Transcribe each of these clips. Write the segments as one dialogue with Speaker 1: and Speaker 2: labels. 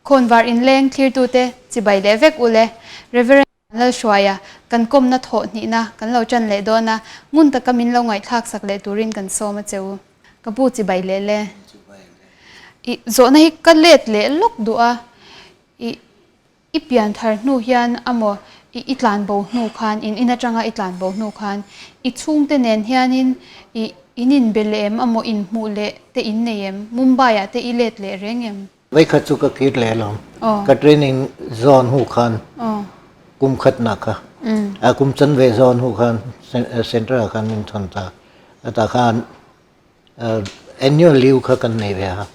Speaker 1: Khawnvar inleng thlirtute chibai leh vek ule. Rev. Lalhruaia, kan kawmna thawh hnihna kan lo ṭan leh dawn a, ngun taka min lo ngaihthlak sak leh turin kan sawm a che u. Ka pu chibai leh le. I zawhna hi ka let leh lawk duh a, i i pian thar hnu hian amaw i i tlan bo hnu khan, in in atanga i tlan bo hnu khan i chhungte nen hianin i in inbe leh em amaw inhmuh leh te in nei em? Mumbai ah te i let leh reng em?
Speaker 2: Veikhat chu ka kir leh alawm. Ka training zawn hu khan kum khatna kha a kum chanve zawn hu khan central ah khan min thawn ta. Atah khan annual leave kha kan nei ve a,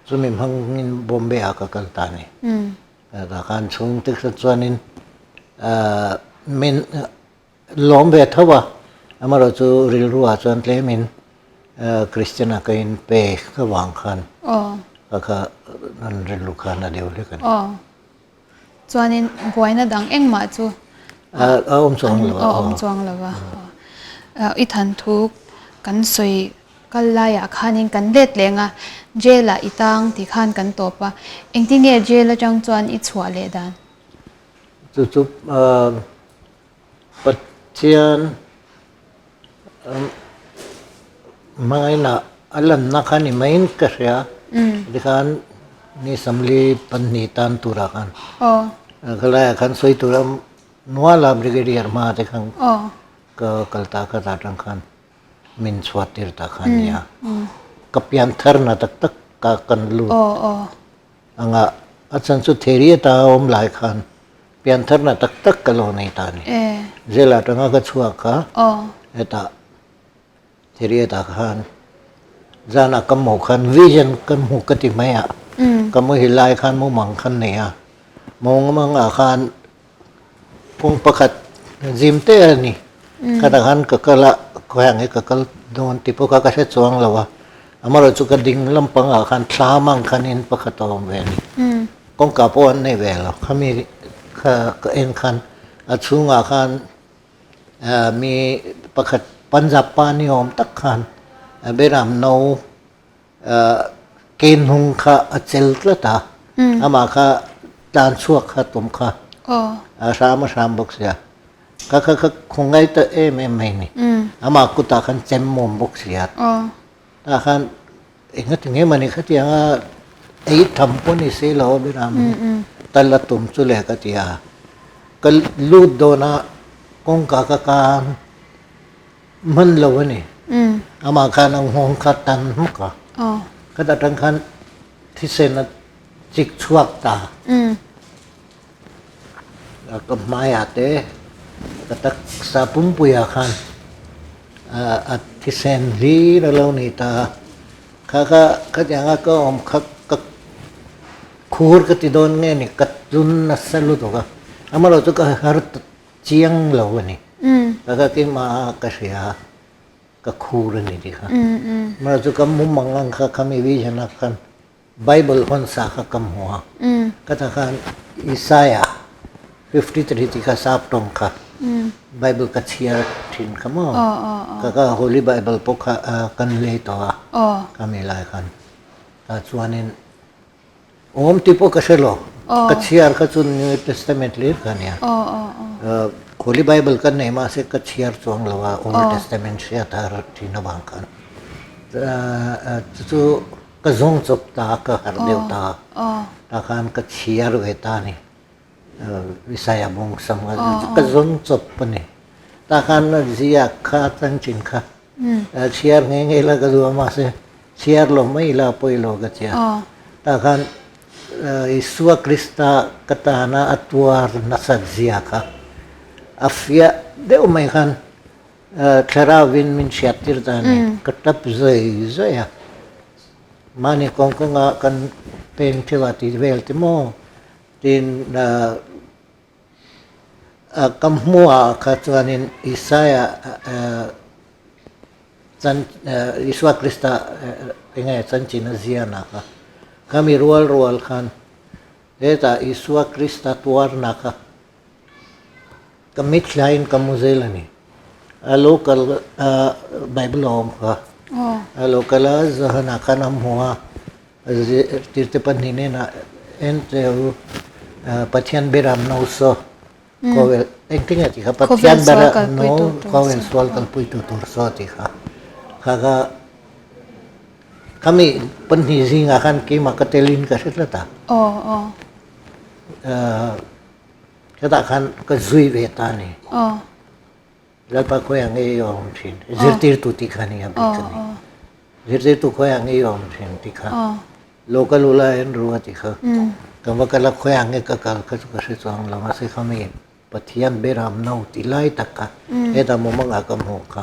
Speaker 2: chumi hmangin Bombay ah ka kal ta a ni. Tah khan chhungte kha chuanin min Lawm ve tho a, amaherawh chu rilru ah chuan tlemin Kristian ah ka in pe ka vang khan ka kha an rilru khan a deuh hlek a ni.
Speaker 1: Aw. Chuanin buaina dang engmah chu
Speaker 2: a awm chuang lo a.
Speaker 1: A awm chuang lo a. I than thu kan sawi kal laiah khanin kan let leng a, jail ah i tang tih khan kan tawp a, engtinge jail atang chuan i chhuah leh dan?
Speaker 2: Chu chu Pathian hmangaihna a lanna kha ni maiin ka hria. Tikhan ni samli pahnih tan turah khan khalaiah khan sawi tura nuala Brigadier hma te khan ka kal ta kha ta tang khan min chhuat tir ta kha nia. Ka pian tharna tak tak ka kan lut anga a chhan chu theri ata a awm lai khan Piantharna tak tak ka lo nei ta a ni. Jail atanga ka chhuak a, hetah Thiriat-ah khan zanah ka hmuh khan vision ka hmu ka ti mai a, ka muhil lai khan mumang khan nei a, mumangah khan kawng pakhat zim te a ni, khatah khan ka kal a, khawiah nge ka kal dawn tih pawh kha ka hre chuang lo a, amaherawhchu chu ka ding lampangah khan thlam ang khan in pakhat a awm ve a ni. Kawngka pawh an nei ve lo. Khami kha ka en khan a chhungah khan mi pakhat Punjab pa ni awm tak khan Beram no ke hnung kha a chel tlat a, amah kha tlan chhuak kha tum kha a hram a hram bawk sia. Kha kha kha khawngaih ta em em mai ni. Amah kutah khan chem awm bawk sia. Tah khan Engati nge mani khatianga ei tham pawh ni si lo a Biram hi tal a tum chu le ka ti a, ka lut dawn a kawngka ka kan hman lo a ni, amah khan a nghawng kha tan hmuk a, khata tang khan thisen a chik chhuak ta, ka hmaiah te ka taksa pumpuiah khan a thisen hlir a lo ni ta a, kha kha khatianga ka awm kha ka khur ka ti dawn nge ni ka tlun nasa lutuk a, amaherawh chu ka har chiang lo a ni, kha kha keimah ka hria a ka khur a ni tih kha, amaherawh chu ka mumang ang kha khami vision ah khan. Bible hawn sa kha ka hmu a, ka ta khan Isaiah 53 tih kha sap tawng kha Bible ka chhiar thin kha maw, ka ka Holy Bible pawh kha kan lei tawh a ka mi lai khan tah chuanin awm tih pawh ka hre lo, ka chhiar kha chu New Testament hlir kha ania, Holy Bible ka nei mahse ka chhiar chuang lo a Old Testament hriat a thin avang khan chu chu. Ka zawng chawp ta, ka harh deuh ta, tah khan ka chhiar ve ta a ni. Isaiah bawng sam kha ka zawng chawp a ni. Tah khan ziak kha chanchin kha chhiar nghe nghe la ka duh a mahse chhiar lo mai ila pawi lo ka tia. Tah khan Isua Krista ka tana a tuar nasat zia kha a fiah deuh mai khan Thlarauin min hriat tir ta a ni. Ka tap zai zai a. Mahni kawng kawnga kan peng theuh a tih vel te maw? Tin, ka hmuhah kha chuanin Isaiah chan Isua Krista enge chanchin a ziahna kha khami rual rual khan hetah Isua Krista tuarna kha Ka mithlain ka mu zel a ni. A lo kal a Bible a awm kha. A lo kal a Johana khan a hmu a, zirtirte pahnih hnenah En teh u, Pathian beram no saw khawvel engtin nge tih kha Pathian beram no khawvel sual kalpuitu tur saw tih kha kha kha khami pahnih zingah khan keimah ka telin ka hre tlat a. Hetah khan ka zui ve ta a ni. Lalpa khawiah nge i awm thin? Zirtirtu tih kha nia bik a ni. Zirtirtu khawiah nge i awm thin tih kha. Lo kal ula en ru a ti kha. Kan va kal a khawiah nge ka kal kha chu ka hre chuang lo mahse khami Pathian beram no ti lai tak kha hetah mumangah ka hmuh kha.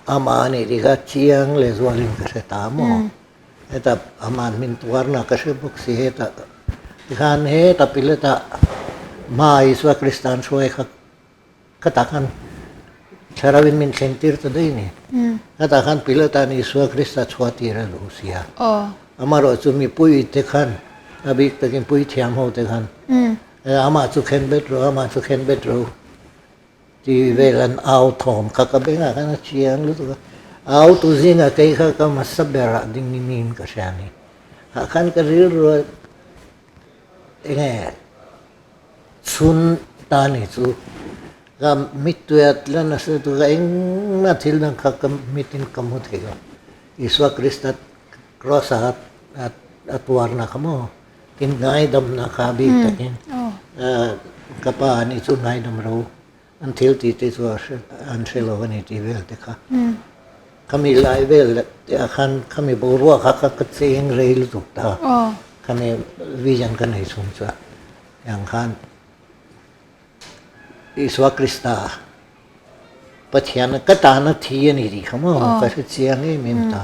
Speaker 2: Amah a nih tih kha chiang leh zualin ka hre ta maw? Hetah amah min tuarna ka hre bawk si hetah tikhan hetah piletah hma Isua Krista an hruai kha Khatah khan Thlarau in min thleng tir ta daih a ni. Khatah khan Pilata'n Isua Krista chhuah tir a duh si a. Amaherawh chu mipui te khan, a bik takin puithiam ho te khan, amah chu khen bet rawh, amah chu khen bet rawh u ti vel an au thawm kha ka bengah khan a chiang lutuk a. Au tu zingah kei kha ka hmasa berah ding in ka hria a ni. Hah khan ka rilru a enge Chhun ta ni chu ka mittui a tla nasa lutuk a, engmah thil dang kha ka mitin ka hmu thei lo. Isua Krista cross a a tuarna kha maw, tin ngaidamna kha a bik takin ka pa a nih chu ngaidam ro an thil tih te chu an hre lo a ni tih vel te kha. Khami lai vel te ah khan khami boruak kha ka cheng rei lutuk ta. Khami vision ka nei chhung chuan tiang khan Isua Krista Pathian ka tana thi a ni tih kha maw ka hre chiang em em ta.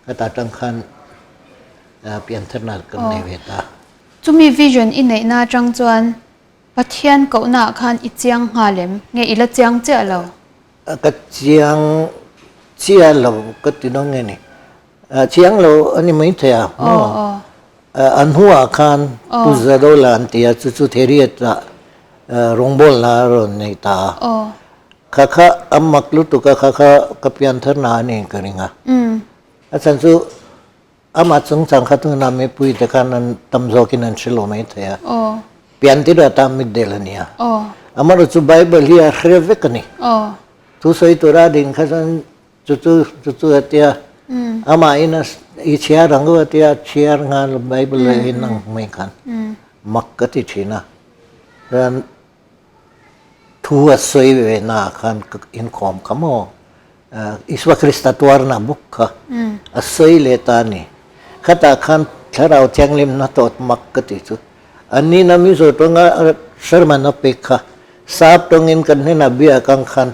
Speaker 2: Ka ta tang khan piantharna kan nei ve ta.
Speaker 1: Chumi vision i neihna atang chuan Pathian kohna ah khan i chiang nghal em? Nge i la chiang chiah lo?
Speaker 2: Ka chiang chiah lo ka ti dawn nge ni. Chiang lo a ni mai thei a maw? A hnuah khan Pu Zadola an ti a, chu chu Theriat ah rawngbawlna a rawn nei ta a. Kha kha a mak lutuk a, kha kha ka piantharna a ni ka ring a. A chhan chu Amah chungchang kha tunah mipui te khan an tam zawkin an hre lo mai thei a. Pian tirah tan mitdel a nia. Amaherawh chu Bible hi a hre vek a ni. Thu sawi tura ding kha chuan chu chu chu chu a tia. Amahin a i chhiar ang u a tia, a chhiar nghal Bible a en ang mai khan mak ka ti thin a. Chuan Thu a sawi ve naah khan ka inkhawm kha maw? Isua Krista tuarna bawk kha a sawi leh ta a ni. Khatah khan Thlarau Thianghlimna tawt mak ka tih chu an nina Mizo tawnga sermon a pek kha sap tawngin kan hnenah biak ang khan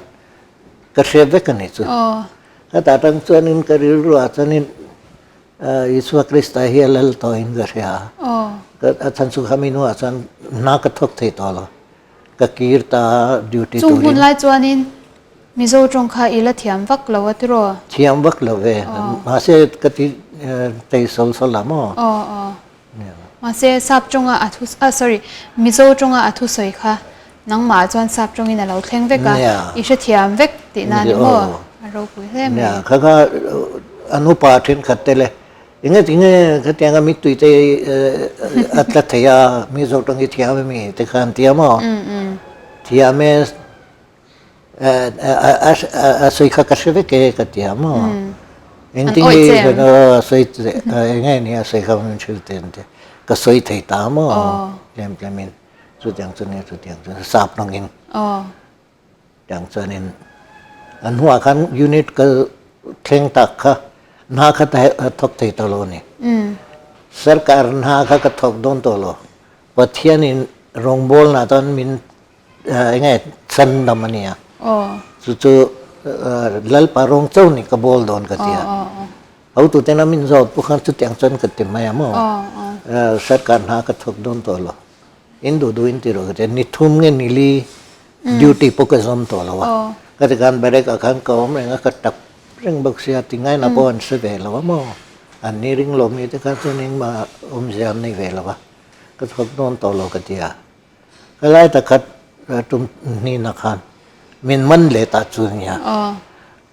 Speaker 2: ka hre vek a ni chu. Khatah tang chuanin ka rilruah chuanin Isua Krista hi a lal tawhin ka hria a. A chhan chu khami hnuah chuan hna ka thawk thei tawh lo. Ka kir ta a duty turin.
Speaker 1: Chung hun lai chuanin Mizo tawng kha i la thiam vak lo a tiraw?
Speaker 2: Thiam vak lo ve. Mahse ka ti tei sawl sawl a maw?
Speaker 1: Aw aw. Mahse sap tawnga a thu ah sorry Mizo tawnga a thusawi kha nangmah chuan sap tawngin a lo thleng vek a, i hrethiam vek tihna a ni maw? A ropui hle mai.
Speaker 2: Nia, kha kha an upa thenkhat te le enge tinge khatianga mittui te a tla thei a Mizo tawng hi thiam emi te kha an tia maw? Thiam e. A sawi kha ka hre vek e ka ti a maw? Engtin nge ka sawi eng nge ni a sawi kha min hrilh te an ti. Ka sawi thei ta maw? Tlem tlemin chutiang chu nia chutiang chu sap rawngin tiang chuanin a hnuah khan unit ka thleng tak kha hna kha thawk thei tawh lo a ni. Sarkar hna kha ka thawk dawn tawh lo. Pathianin rawngbawlna chuan min Enge chan lam a nia. Chu chu Lalpa rawng chauh ni ka bawl dawn ka ti a. Hotu tena min zawt pawh khan chutiang chuan ka ti mai a maw. Sarkar hna ka thawk dawn tawh lo. In duh duh in ti rawh ka ti a. Ni thum nge ni li duty pawh ka zawm tawh lo a. Ka ti khan barrack ah khan ka awm reng a, ka tap reng bawk sia ti ngaina pawh an hre ve lo a maw. An ni ring lo mi te khan chuan engmah awmzia an nei ve lo a. Ka thawk dawn tawh lo ka ti a. Helai takhat tum hnihna khan min man leh ta chu nia.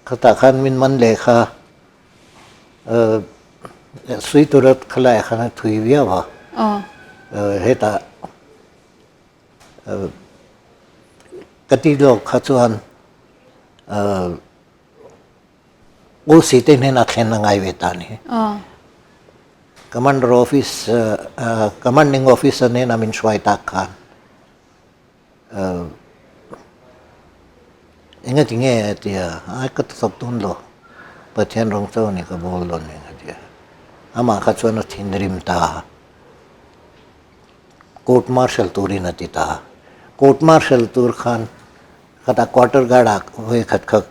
Speaker 2: Khatah khan min man leh kha sui tura khalai khan a thui viau a. Hetah ka ti lawk kha chuan OC te hnenah thlen a ngai ve ta a ni. Commander office, commanding officer hnenah min hruai tak khan Engati nge a ti a, ai ka thawk dawn lo, Pathian rawng chauh a ni ka bawl dawn ni a ti a. Amah kha chuan a thinrim ta a, court martial turin a ti ta a. Court martial tur khan khatah quarter guard ah vawi khat kha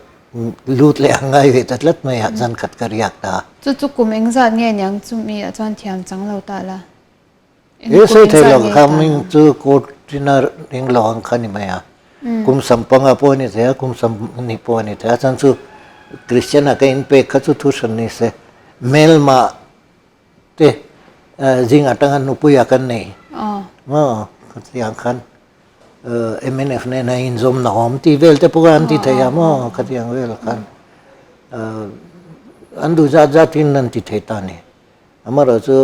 Speaker 2: lut leh a ngai ve ta tlat mai a, zan khat ka riak ta a.
Speaker 1: Chu chu kum engzat nge niang chumi ah chuan thiam chang lo ta la.
Speaker 2: He sawi thei lo kha hming chu court ina ring lo ang kha ni mai a. Kum sampanga pawh a ni thei a, kum samhnih pawh a ni thei a. Chuan chu Christian a ka inpek kha chu thu hran ni se. Hmelma te zing atanga nupui a kan nei. Maw khatiang khan mnf nena inzawm na awm tih vel te pawh kha an ti thei a maw khatiang vel khan an duh zat zat in an ti thei ta a ni. Amaherawh chu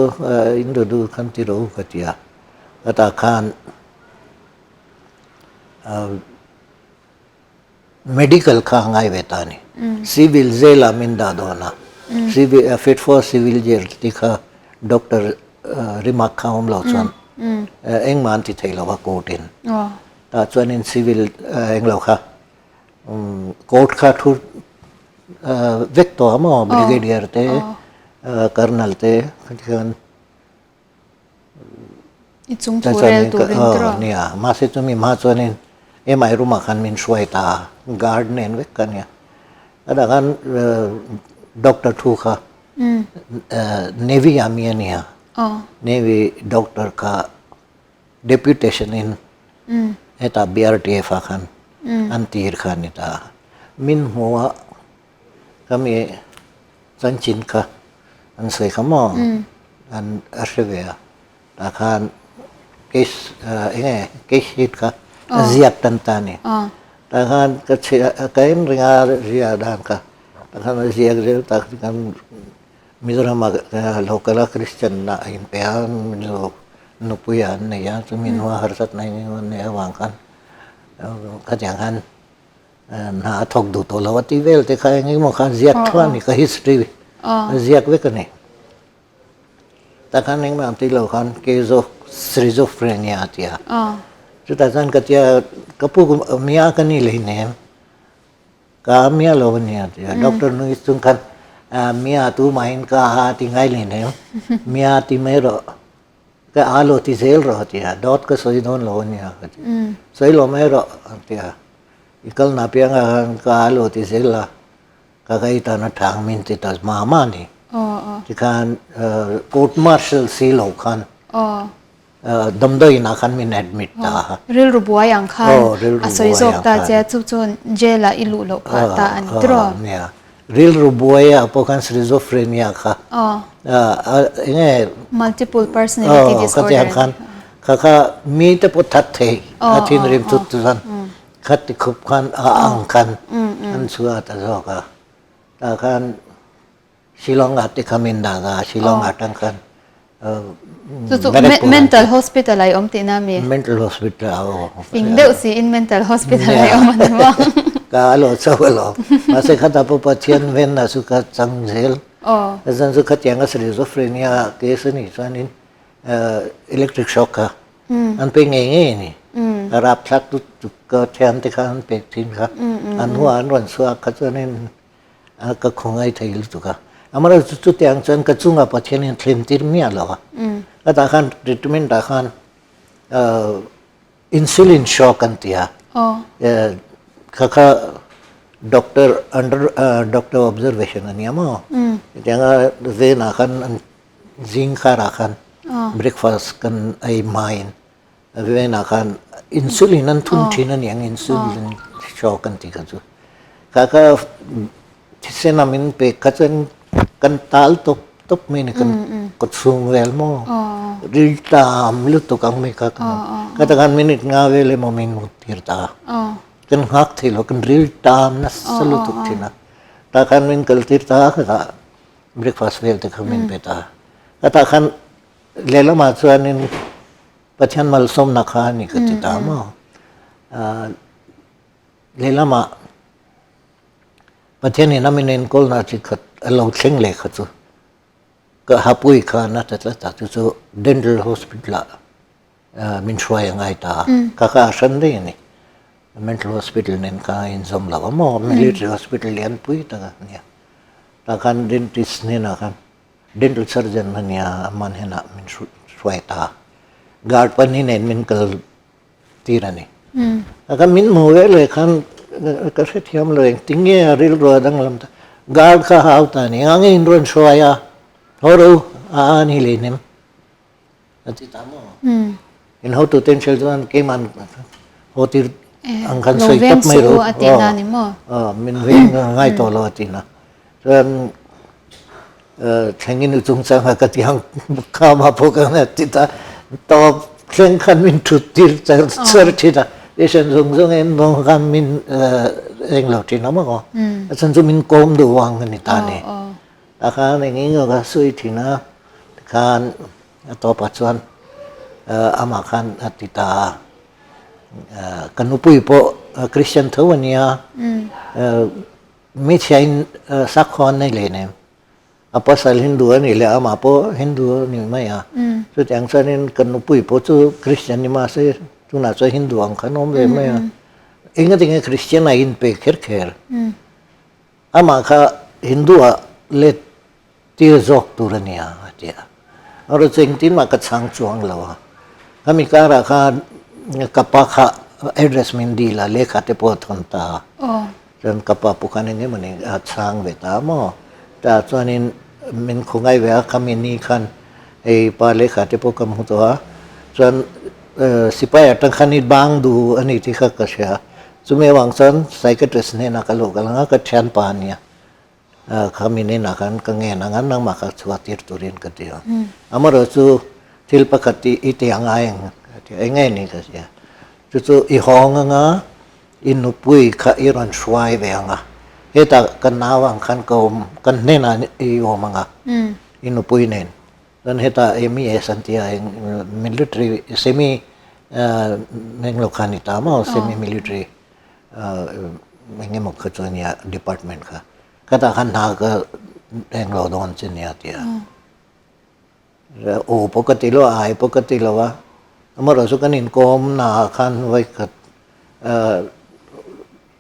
Speaker 2: in duh duh khan ti rawh u ka ti a, hetah khan medical kha a ngai ve ta a ni. Civil jail ah min dah dawn a, civil fit for civil jail tih kha doctor remark kha awm lo chuan engmah an ti thei lo a court in. Tah chuanin civil englo kha Court kha thu vek tawh a maw brigadier te colonel te khan
Speaker 1: I chung thu rel turin te rawh.
Speaker 2: Nia mahse chumi hma chuanin MI room ah khan min hruai ta a guard nen vek ka nia chutah khan doctor thu kha navy ah mi a nia navy doctor kha Deputation in hetah BRTF ah khan an tir kha a ni ta a. Min hmu a ka mi chanchin kha an sawi kha maw an a hre ve a tah khan case eng nge case sheet kha a ziak tan ta a ni. Tah khan ka chhiah ka en ring a ziah dan kha tah khan a ziak zel tah khan Mizoram ah local a Christian ah a inpe a Mizo nupui ah an nei a chumi hnua harsatna eng eng an neih avang khan khatiang khan hna a thawk duh tawh lo a tih vel te kha eng emaw kha ziak thuah a ni ka history a ziak vek a ni. Tah khan engmah an tih loh khan case of schizophrenia a ti a chutah chuan ka tia ka pu mia ka ni hleinem. Ka mia lo a nia ti a. Doctor nui chung khan mia tu mahin ka a ti ngai leh nem. Mia ti mai rawh. Ka a lo ti zel rawh a ti a. Dawt ka sawi dawn lo a nia ka ti. Sawi lo mai rawh a ti a. I kal na pianga khan ka a lo ti zel a. Ka ka i tana thang min ti ta mah mah a ni. Tikhan court martial si lo khan Damdawiin ah khan min admit ta a.
Speaker 1: Rilru buai ang khan a sawi zawk ta che a, chu chuan jail ah i luh loh phah ta a ni tiraw?
Speaker 2: Nia, rilru buai ah pawh khan schizophrenia kha eng nge
Speaker 1: Multiple personality disorder
Speaker 2: khatiang khan kha kha mi te pawh that thei a thinrim thut chuan khati khup khan a ang khan an chhuah ta zawk a, tah khan Shillong ah te kha min dah a, Shillong ah tang khan
Speaker 1: Chu chu mental hospital ah i awm tihna mi?
Speaker 2: Mental hospital ah aw.
Speaker 1: Fing deuh siin mental hospital ah i awm a ni maw?
Speaker 2: Ka a lo chauh alawm. Mahse khatah pawh Pathian venna chu ka chang zel. Zan chu khatiang a schizophrenia case a nih chuanin electric shock kha an pe ngei ngei a ni. A rapthlak lutuk ka thiante kha an pek thin kha. An hnuah an rawn chhuak kha chuanin A ka khawngaih thei lutuk a. Amaherawhchu chu chutiang chuan ka chungah Pathianin thlen tir miah lo a. Ka tah khan treatment ah khan insulin shock an ti a. Kha kha doctor under doctor observation a nia maw. Hetianga ven ah khan an zing kharah khan breakfast kan ei hmain Venah khan insulin an thun thin a niang insulin shock an tih kha chu. Kha kha thisen a min pek kha chuan kan tal tawp tawp mai a ni kan kawt chhung vel maw riltam lutuk ang mai kha kan awm. Khatah khan minute nga vel emaw min mut tir ta a. Kan nghak thei lo kan riltam nasa lutuk thin a. Tah khan min kal tir ta a khatah breakfast vel te kha min pe ta a. Khatah khan lehlamah chuanin. Pathian malsawmna kha a ni ka ti ta maw. Lehlamah Pathianin a min enkawlna chi khat a lo thleng leh kha chu ka hapui kha na ta tlat a, chu chu Dental Hospital ah min hruai a ngai ta a, ka kha a hran daih a ni. Mental Hospital nen kha a inzawm lo a maw, Military Hospital lianpui tak a nia. Tah khan dentist hnenah khan Dental surgeon a nia a man henah min hruai ta. Guard pahnih nen min kal tir a ni. A kha min hmu ve leh khan ka hrethiam lo engtin nge a rilru a danglam ta. Guard kha hau ta a ni. Engah nge in rawn hruai a? Haw rawh u, a a ni leh hnem. A ti ta maw? In hotu ten hrilh chuan keiman haw tir ang khan sawi tawp mai rawh.
Speaker 1: Lo veng suh u a tih na ni maw?
Speaker 2: Aw, min veng ngai tawh lo a ti na. Chuan thlengin u chungchanga ka ti ang khama pawh ka han ti ta. Tawp thleng khan min thut tir char char thin a. Patient zawng zawng en bawng khan min eng lo thin a maw? A chhan chu min kawm duh vang a ni ta ni. Tah khan eng eng emaw ka sawi thin a, tikhan a tawpah chuan amah khan a ti ta a, ka nupui pawh Christian tho a nia, hmeichhiain sakhaw an nei leh nem, a pasal Hindu a nih leh amah pawh Hindu a ni mai a, chutiang chuanin ka nupui pawh chu Christian ni mahse tunah chuan Hindu ang khan a awm ve mai a, engatinge Christian a inpe kher kher. Amah kha Hindu-ah let tir zawk tur a nia, a ti a. Erawh chu engtin mah ka chhang chuang lo a. Khami karah khan ka pa kha address min dil a, lehkha te pawh a thawn ta a. Chuan ka pa pawh khan eng emawni a chhang ve ta a maw. Tah chuanin min khawngaih ve a, khami ni khan hei pa lehkha te pawh ka hmu tawh a. Chuan sipai atang khan i bang duh a ni tih kha ka hria a. Chumi avang chuan psychiatrist hnenah ka luh ka lang a, ka thianpa a nia. Khami hnenah khan ka ngen ang a, nangmah kha chhuah tir turin ka ti a. Amaherawh chu thil pakhat i i ti ang ai ang ka ti a, eng nge ni ka ti a. Chu chu i hawng ang a, i nupui kha i rawn hruai ve ang a, hetah ka nau ang khan ka awm, kan hnenah i awm ang a, i nupui nen. Chuan hetah MES an ti a, eng military semi eng lo kha a ni ta maw, semi military eng emaw kha chu a nia department kha. Khatah khan hna ka eng lo dawn che nia a ti a. Aw pawh ka ti lo a, ai pawh ka ti lo a. Amaherawhchu chu kan inkawm naah khan vawikhat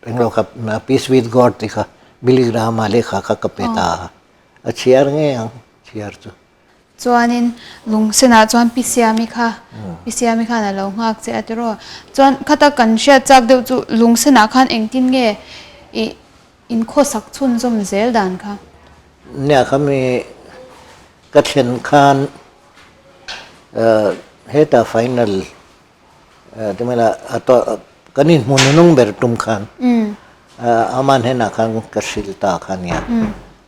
Speaker 2: eng lo kha Peace with God tih kha Billy Graham-a lehkha kha ka pe ta a, a chhiar ngei ang. Chhiar chu.
Speaker 1: Chuanin lungsenah chuan Pi Siami kha, Pi Siami khan a lo nghak che a tiraw. Chuan khata kan hriat chak deuh chu lungsenah khan engtin nge i inkhawsak chhunzawm zel dan kha?
Speaker 2: Nia khami ka thlen khan heta final Timela a tawh kan inhmu nunung ber tum khan aman henah khan ka hrilh ta kha nia.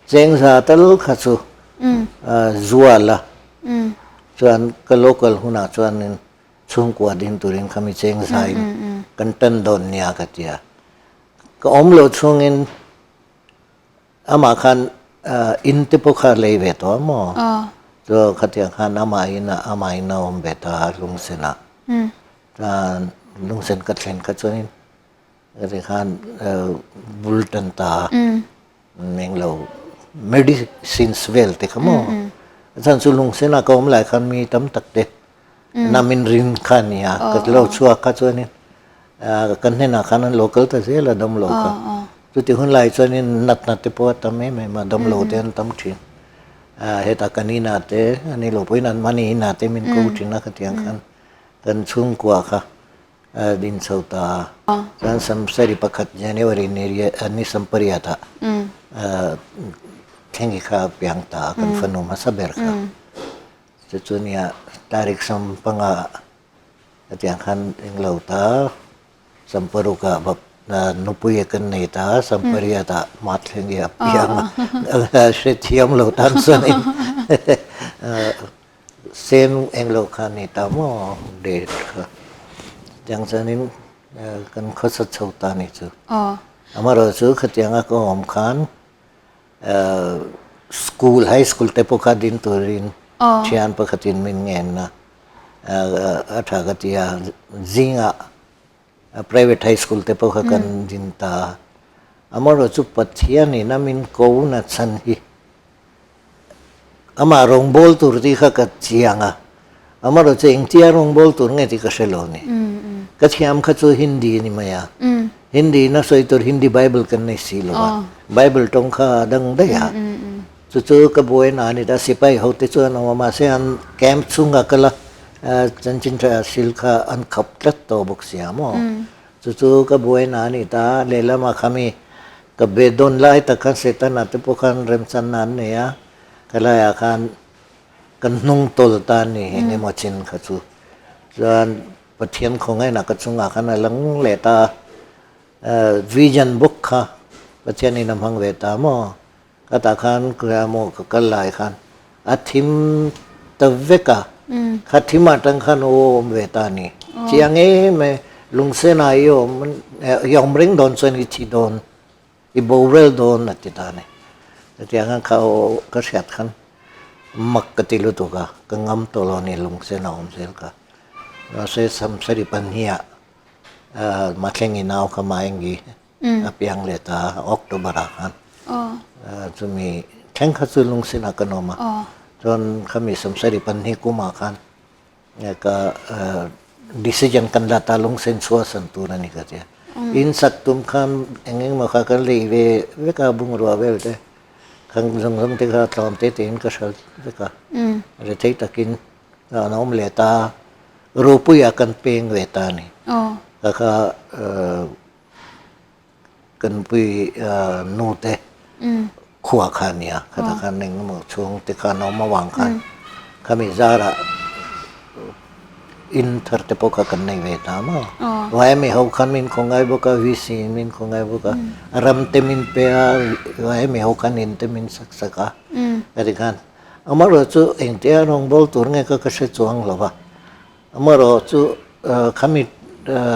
Speaker 2: Chengza tal kha chu zual a chuan ka local hunah chuanin chhungkua ding turin khami chengza in kan tan dawn nia ka ti a. Ka awm loh chhungin Amah khan in te pawh kha lei ve tawh a maw? Chu khatiang khan amah in amah in a awm ve ta a lungsen ah. Chuan lungsen ka thlen kha chuanin khati khan bul tan ta a englo medicines vel te kha maw? Chuan chu lungsen ah ka awm lai khan mi tam tak te na min rin kha a nia ka lo chhuak kha chuanin kan hnenah khan an lo kal ta zel a damlo kha chuti hun lai chuanin natna te pawh a tam em em a damlo te an tam thin hetah kan inah te ani lo pawhin an mahni inah te min ko thin a khatiang khan kan chhungkua kha a din chho ta a chuan samsari pakhat January ni ni sampariat ah thleng kha a piang ta a kan fanu hmasa ber kha. Chu chu nia tarik sampanga hetiang khan englo ta samparuk ah nupui a kan nei ta sampariat ah mat thleng hi a piang a hrethiam lo tan chuan in same englo kha a ni ta maw date kha chutiang chuanin kan khawsa chho ta a ni chu amaherawhchu khatianga ka awm khan School, high school te pawh kha din turin thian pakhatin min ngen a. a tha ka ti a, zingah private high school te pawh kha kan din ta a. Amaherawhchu Pathianin a min ko na chhan hi Amah rawngbâwl tur tih kha ka chiang a, amaherawhchu engtia rawngbâwl tur nge tih ka hre lo ni. Ka thiam kha chu Hindi a ni mai a, Hindi in a sawi tur Hindi Bible kan nei si lo a, Bible tawng kha a dang daih a, chu chu ka buai na a ni ta, sipai ho te chu an awm a, mahse an camp chhungah kal a, chanchin tha sil kha an khap tlat tawh bawk sia maw, chu chu ka buai na a ni ta, lehlamah khami Ka be dawn lai tak khan Setana te pawh khan remchanna an nei a, khelaiah khan kan hnung tawl ta a ni eng emaw chin kha chu. Chuan Pathian khawngaihna ka chungah khan a lang leh ta a, vision bawk kha Pathianin a hmang ve ta maw? Khatah khan maw ka kal lai khan a thim ta vek a, kha thim atang khan aw awm ve ta a ni. Chiang em e, lungsenah i awm i awm reng dawn chuan i thi dawn, i boral dawn a ti ta a ni. Chutiang khan kha aw ka hriat khan mak ka ti lutuk a, ka ngam tawh lo a ni lungsenah awm zel ka. Mahse Samsari pahniha Mathleng i nau kha Maengi a piang leh ta a October ah khan chumi thleng kha chu lungsin ah kan awm a chuan khami samsari pahnih kum ah khan ka decision kan la ta lungsen chhuahsan tur a ni ka tia in sak tum khan eng eng emaw kha kan lei ve vek a bungrua vel te khan zawng zawng te kha tlawm te te in ka hral vek a rethei takin an awm leh ta ropuiah kan peng ve ta a ni kha kha. Kan pui nu te khua kha a nia, khatah khan engemaw chhung te khan a awm avang khan khami zarah in thar te pawh kha kan nei ve ta maw. Vaimi ho khan min khawngaih bawk a, VC in min khawngaih bawk a, ram te min pe a, vaimi ho khan in te min sak sak a, heti khan amaherawhchu engtia rawngbâwl tur nge kha ka hre chuang lo va. Amaherawhchu khami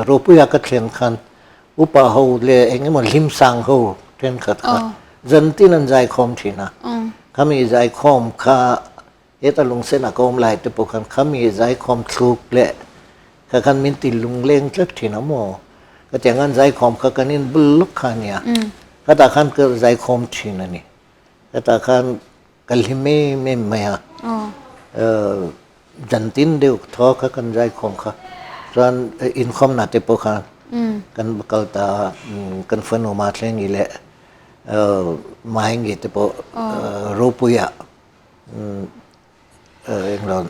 Speaker 2: ropuia ka thlen khan upa ho leh eng emaw hlimsang ho thenkhat kha zantin an zaikhawm thin a. Khami zaikhawm kha heta lungsenah ka awm lai te pawh khan khami zaikhawm thluk leh kha khan min ti lungleng tlat thin a maw. Ka tiang an zaikhawm kha kan inbul lawk kha a nia. Khatah khan ka zaikhawm thin a ni. Khatah khan Ka hlim em em mai a, zantin deuh thaw kha kan zaikhawm kha, chuan inkhawmna te pawh kha kan va kal ta a, kan fanu Mathlengi leh Mahengi te pawh Ropuia englo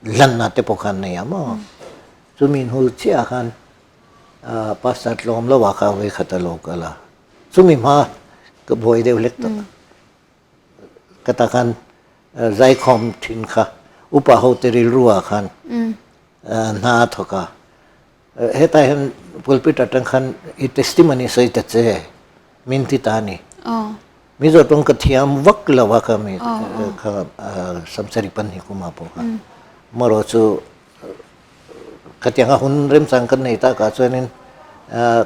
Speaker 2: hlanna te pawh kha an nei a maw, chumi hnu chiah khan Pastor tlawm lo ah kha vawikhat a lo kal a, chumi hma ka buai deuh hlek tawh. Ka ta khan zaikhawm thin kha upa ho te rilru ah khan hna a thawk a. Hetah hian pulpit atang khan i testimony sawi ta che min ti ta a ni. Mizo tawng ka thiam vak lo a kha mi kha samsari pan hi kuma pawh kha. Marawh chu Khatianga hun remchang kan nei takah chuanin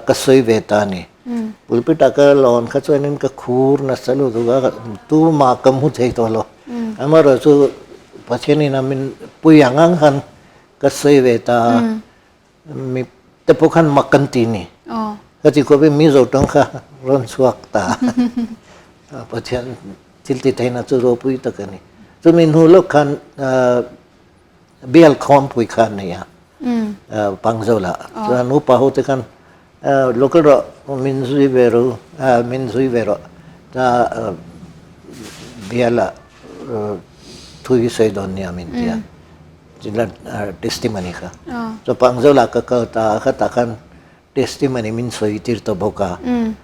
Speaker 2: ka sawi ve ta a ni. Pulpit ah ka lawn kha chuanin ka khur nasa lutuk a, tumah ka hmu thei tawh lo. Amaherawhchu Pathianin a min pui ang ang khan ka sawi ve ta a, mi te pawh khan mak kan ti ni. Ka ti khawpin Mizo tawng kha rawn chhuak ta a, Pathian thil ti theihna chu ropui tak a ni. Chumi hnu lawk khan Bial khawmpui kha an nei a, Pangzawlah. Chuan upa ho te khan lo kal rawh, min zui ve ru, min zui ve rawh. Ta bialah thu hi sawi dawn nia min ti a, chila testimony kha. Chuan Pangzawlah ka kal ta a, khatah khan testimony min sawi tir ta bawk a.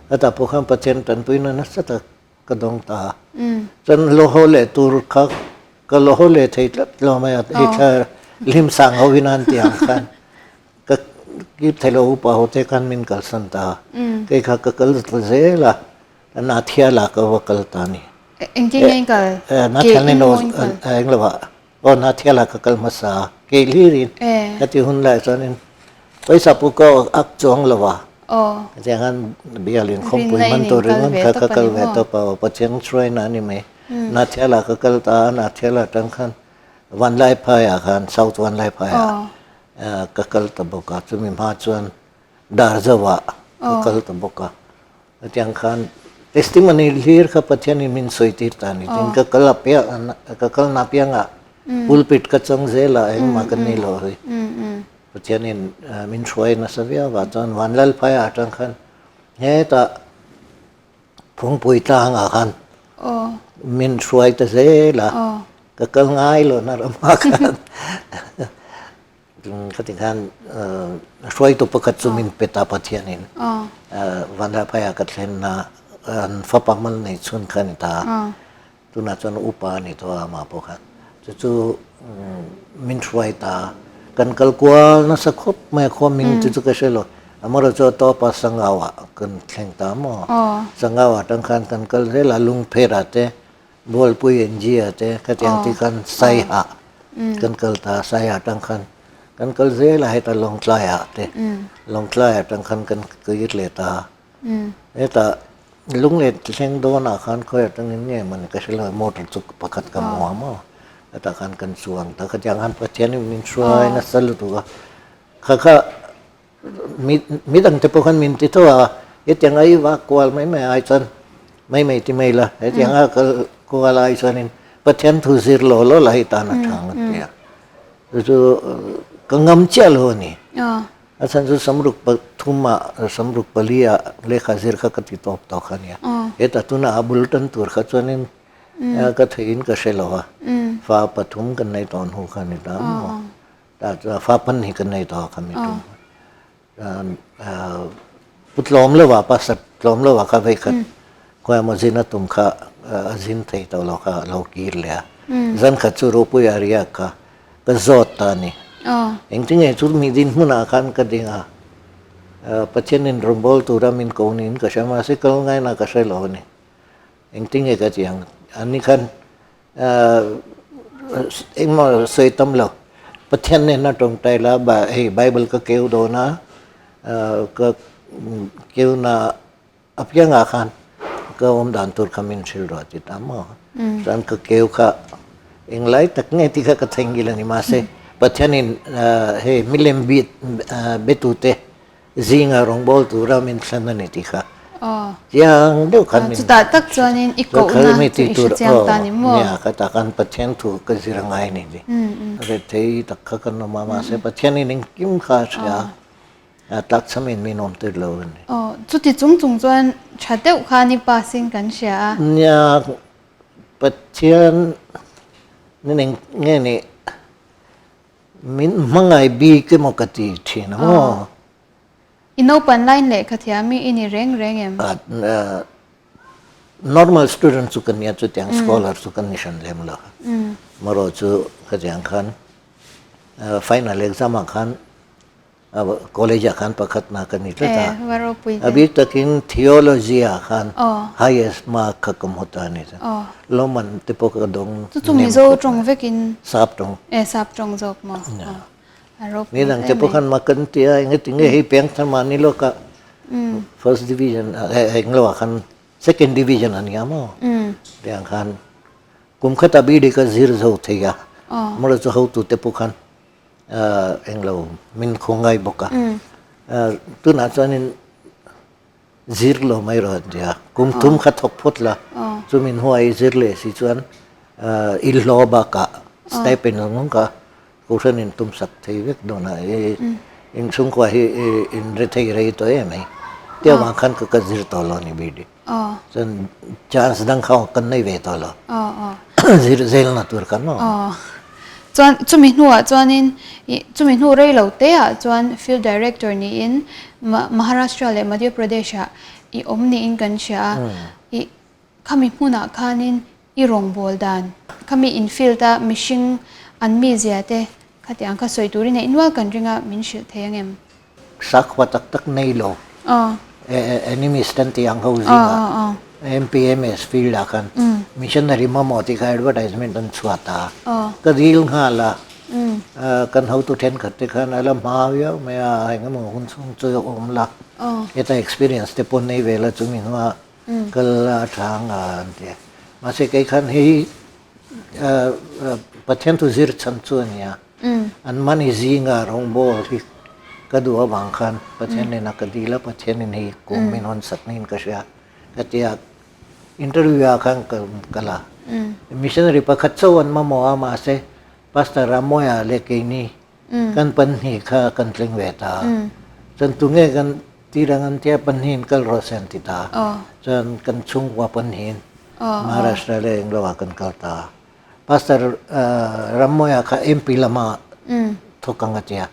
Speaker 2: Khatah pawh khan Pathian tanpuina nasa tak ka dawng ta a. Chuan hlawhaw leh tur kha ka hlawhaw leh thei tlat lo mai a, hei thla hlim sang ho in an tih ang khan ka kip thei lo upa ho te khan min kalsan ta a. Kei kha ka kal ta zel a, Nathiala ka va kal ta a ni.
Speaker 1: Engtin nge in kal?
Speaker 2: Nathial ni lo eng lo ah aw Nathiala ka kal hmasa a, kei hlir in ka ti hun lai chuan in Pawisa pawh ka ak chuang lo a, hetiang hian bial inkhawmpui hman tur ringawt kha ka kal ve tawp a, Pathian hruaina a ni mai. Nathiala ka kal ta a, Nathiala atang khan. Vanlaiphaiah khan South Vanlaiphaiah ka kal ta bawk a, chumi hma chuan Darzoah ka kal ta bawk a. Hetiang khan testimony hlir kha Pathianin min sawi tir ta a ni. Tin, ka kal apiang, ka kalna apiangah pulpit ka chang zel a, engmah ka ni lo hi. Pathianin min hruai nasa viau a, chuan Vanlalphaiah atang khan hetah Phungpui tlangah khan min hruai ta zel a, ka kal ngai lo na ramah khan khati khan hruaitu pakhat chu min pe ta Pathianin Vanlaiphaiah ka thlen a, an fapa mal nei chhun kha a ni ta a. Tunah chuan upa a ni tawh a amah pawh khan chu chu min hruai ta a, kan kal kual nasa khawp mai a khua min chu chu ka hre lo amaherawh chu a tawp a Sangau ah kan thleng ta maw Sangau ah tang khan kan kal zel a Lungpher ah te Bualpui NG ah te khatiang te khan Saiha kan kal ta a Saiha tang khan kan kal zel a heta Lawngtlai ah te Lawngtlai ah tang khan kan kir leh ta a. Hetah Lunglet thleng dawnah khan khawi atangin nge mawni ka hre lo, motor chu pakhat ka hmu a maw, hetah khan kan chuang ta khatiang khan Pathianin min hruai nasa lutuk a, kha kha mi midang te pawh khan min ti tho a, hetiang a i vak kual mai mai ai chuan mai mai ti mai la, hetiang a kal kual ai chuanin Pathian thu zir law law la hei tan a tha ang a ti a, chu chu ka ngam chiah lo a ni. A chhan chu samruk pathum ah samruk pali ah lehkha zir kha ka ti tawp tawh kha nia. Hetah tunah a bul tan tur kha chuanin ka theihin ka hre lo a. Fa pathum kan nei tawh hnu kha a ni ta maw. Tah chuan fa pahnih kan nei tawh a kha mi tum. Pu tlawm lo ah pastor tlawm lo ah kha vei khat khawi emaw zin a tum kha a zin thei tawh lo kha a lo kir leh a. Zan khat chu ropui a riak kha ka zawt ta a ni. Engtinge chu mi dinhmunah khan ka ding a, Pathianin rawngbâwl tura min ko niin ka hria, mahse kal ngaina ka hre lo a ni. Engtinge ka ti ang? Ani khan engmaw sawi tam lo, Pathian nena tawngtai la, hei Bible ka keu dawn a, ka keuna Apiangah khan ka awm dan tur kha min hrilh rawh a ti ta maw? Chuan ka keu kha englai tak nge tih kha ka thengil a ni. Mahse, Pathianin hei milem betute zinga rawngbâwl tura min thlan a ni tih kha chiang deuh khan min
Speaker 1: Chutah tak chuanin i kohna chu i hre chiang ta ni maw?
Speaker 2: Nia, khatah khan Pathian thu ka zir a ngai a ni tih. Rethei tak kha kan awm a, mahse Pathianin engkim kha a hria a. A tlakchhamin min awm tir lo a ni.
Speaker 1: Aw, chuti chung chung chuan tha deuh khan i pass in kan hria a.
Speaker 2: Nia, Pathian nen eng nge ni min hmangaih bik emaw ka ti thin ang aw.
Speaker 1: I naupan line lehkha thiam i i ni reng reng em?
Speaker 2: Normal student chu ka nia chutiang scholar chu ka ni hran lem lo. Marawh chu khatiang khan final exam ah khan College ah khan pakhat na ka ni tlat a. A bik takin theology ah khan highest mark kha ka hmu ta a ni. Lawmman te pawh ka dawng
Speaker 1: Chu chu Mizo tawng vekin?
Speaker 2: Sap tawng.
Speaker 1: E sap tawng zawk maw? A ropui
Speaker 2: hle mai. Midang te pawh khan mak kan ti a, engati nge hei piangthar mahni lawkah first division englo ah khan second division a nia maw? Tiang khan kum khatah BD ka zir zo thei a, amaherawhchu hotute pawh khan Englo min khaw ngai bawk a. Tunah chuanin zir lo mai rawh an ti a. Kum thum kha thawk phawt la, chumi hnuai i zir leh si chuan i hlaw bakah stipend ang ang kha Kohhranin tum sak thei vek dawn a, in chhungkua hi in re thei rei tawh em mai. Tia vang khan ka ka zir tawh lo a ni bik. Chuan chance dang kha kan nei ve tawh lo. Zir zelna tur kan awm.
Speaker 1: Chuan chumi hnuah chuanin chumi hnu rei lo te ah chuan field director niin Maharashtra leh Madhya Pradesh ah i awm niin kan hria a. I khami hmunah khanin i rawngbâwl dan, khami in field a mihring an mizia te khatiang kha sawi turin neih nual kan ring a min hrilh thei ang em?
Speaker 2: Sakhua tak tak nei lo animist an tih ang ho zingah MPMS field ah khan missionary mamawh tih kha advertisement an chhuah ta a, ka dil nghal a, kan hotu thenkhat te khan a la hma viau mai a, engemaw hun chhung chu a awm la, heta experience te pawh nei ve la chumi hnuah kal a tha ang a an ti a, mahse kei khan hei. Pathian thu zir chhan chu a nia. An mahni zinga rawngbawl hi ka duh avang khan Pathian nena ka dil a, Pathianin hei kum min hawn sak niin ka hria ka ti a. Interview ah khan ka kal a. Missionary pakhat chauh an mamawh a, mahse Pastor Ramoya leh keini kan pahnih kha kan tling ve ta a. Chuan tunge kan tir ang an tia pahnihin kal rawh se an ti ta a. Chuan kan chhungkua pahnihin Maharashtra leh englo ah kan kal ta a. Pastor Rammoya kha MP lama thawk ang a tia.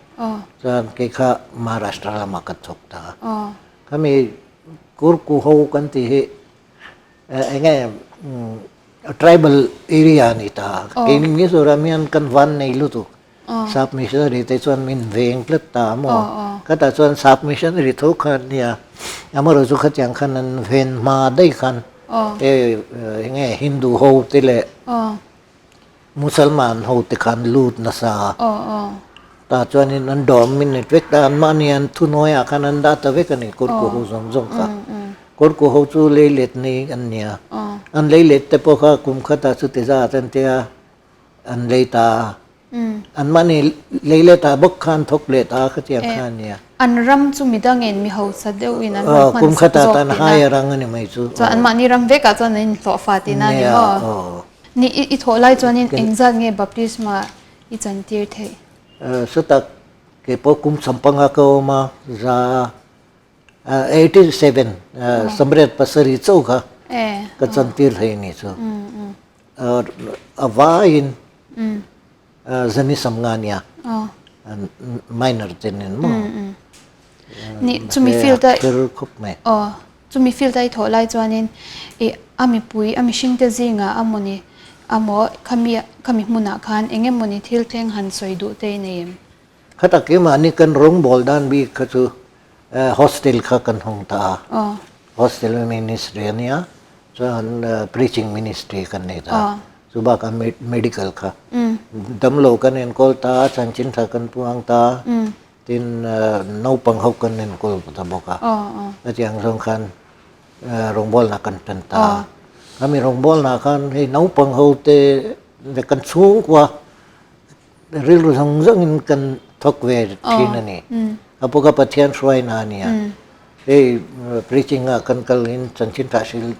Speaker 2: Chuan kei kha Maharashtra lamah ka thawk ta a. Khami Kurku ho kan tih hi enge tribal area a ni ta. Keini Mizoram hian kan van nei lutuk. Sap missionary te chuan min veng tlat ta a maw? Khatah chuan sap missionary tho kha an nia. Amaherawhchu khatiang khan an ven hma daih khan enge Hindu ho te leh Musalman ho te khan lut nasa a. Tah chuanin an dawm min ni vek ta, anmahni an thuhnuaiah khan an dah ta vek a ni Kawrku ho zawng zawng kha. Kawrku ho chu leilet nei an nia. An leilet te pawh kha kum khatah chuti zat an tia an lei ta a. Anmahni lei leh ta bawk khan thawk leh ta khatiang kha a nia.
Speaker 1: An ram chu midangin mi hausa deuhin an rawn hman
Speaker 2: Kum khatah tan hai a rang a ni mai chu.
Speaker 1: Chuan anmahni ram vekah chuan an inhlawhfa tihna a ni maw? Ni i thawh lai chuanin engzat nge baptisma i chantir theih?
Speaker 2: Satak kei pawh kum sampanga ka awm a, za 87 samriat pasarih chauh kha ka chantir thei a ni chu. A vaiin zani samnga nia minor te nen maw.
Speaker 1: Ni chumi field a
Speaker 2: kher khawp mai.
Speaker 1: Aw chumi field a i thawh lai chuanin i a mipui a mihring te zingah a mawni amaw khami khami hmunah khan eng emawni thil thleng han sawi duh te i nei em?
Speaker 2: Khatak keimahni kan rawngbawl dan bik kha chu hostel kha kan hawng ta a. Hostel ministry a nia, chuan preaching ministry kan nei ta a. Chu bakah medical kha damlo kan enkawl ta a, chanchin tha kan puang ta a, tin naupang ho kan enkawl ta bawk a. Hetiang zawng khan rawngbawlna kan tan ta a. Khami rawngbawlna khan hei naupang ho te kan chhungkua Rilru zawng zawngin kan thawk ve thin a ni. A pawka Pathian hruaina a nia. Hei preaching ah kan kal in chanchin tha hril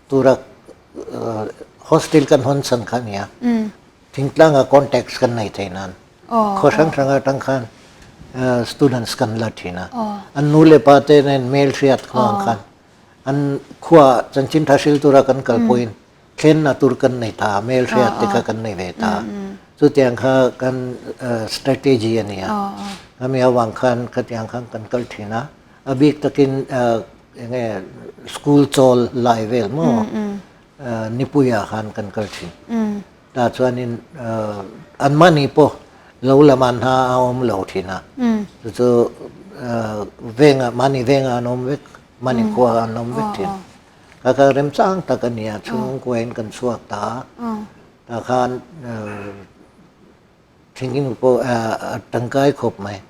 Speaker 2: tura hostel kan hawn chhan kha a nia. Thingtlang ah contacts kan nei thei nan. Khaw hrang hrang atang khan students kan la thin a. An nu leh pa te nen mail hriat khuang khan an khua chanchin tha hril tura kan kal pawhin Thlenna tur kan nei ta, mail hriat te kha kan nei ve ta. Chutiang kha kan strategy a nia. Khami avang khan khatiang khan kan kal thin a. A bik takin enge school chawl lai vel maw nipuiah khan kan kal thin. Tah chuanin anmahni pawh lo lam an hna a awm lo thin a. Chu chu vengah mahni vengah an awm vek, mahni khuaah an awm vek thin. Ka kal remchang tak a nia, chhungkuain kan chhuak ta a, tah khan thingin pawh a tangkai khawp mai,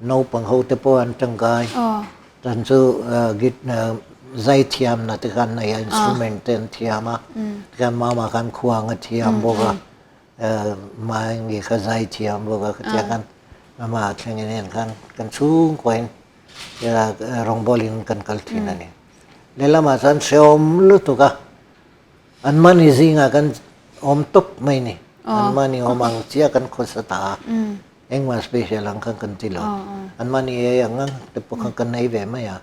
Speaker 2: naupang ho te pawh an tangkai, tan chu zai thiamna te khan nei a, instrument te an thiam a, tikhan mama khan khuang a thiam bawk a, Maengi kha zai thiam bawk a, khatiang khan amah thlengin en khan kan chhungkuain rawngbawlin kan kal thin a ni. Lehlamah chuan hrehawm lutuk a, anmahni zingah kan awm tawp mai ni. Anmahni awm ang chiah kan khawsa ta a, engmah special ang khan kan ti lo. Anmahni ei ang ang te pawh khan kan ei ve mai a.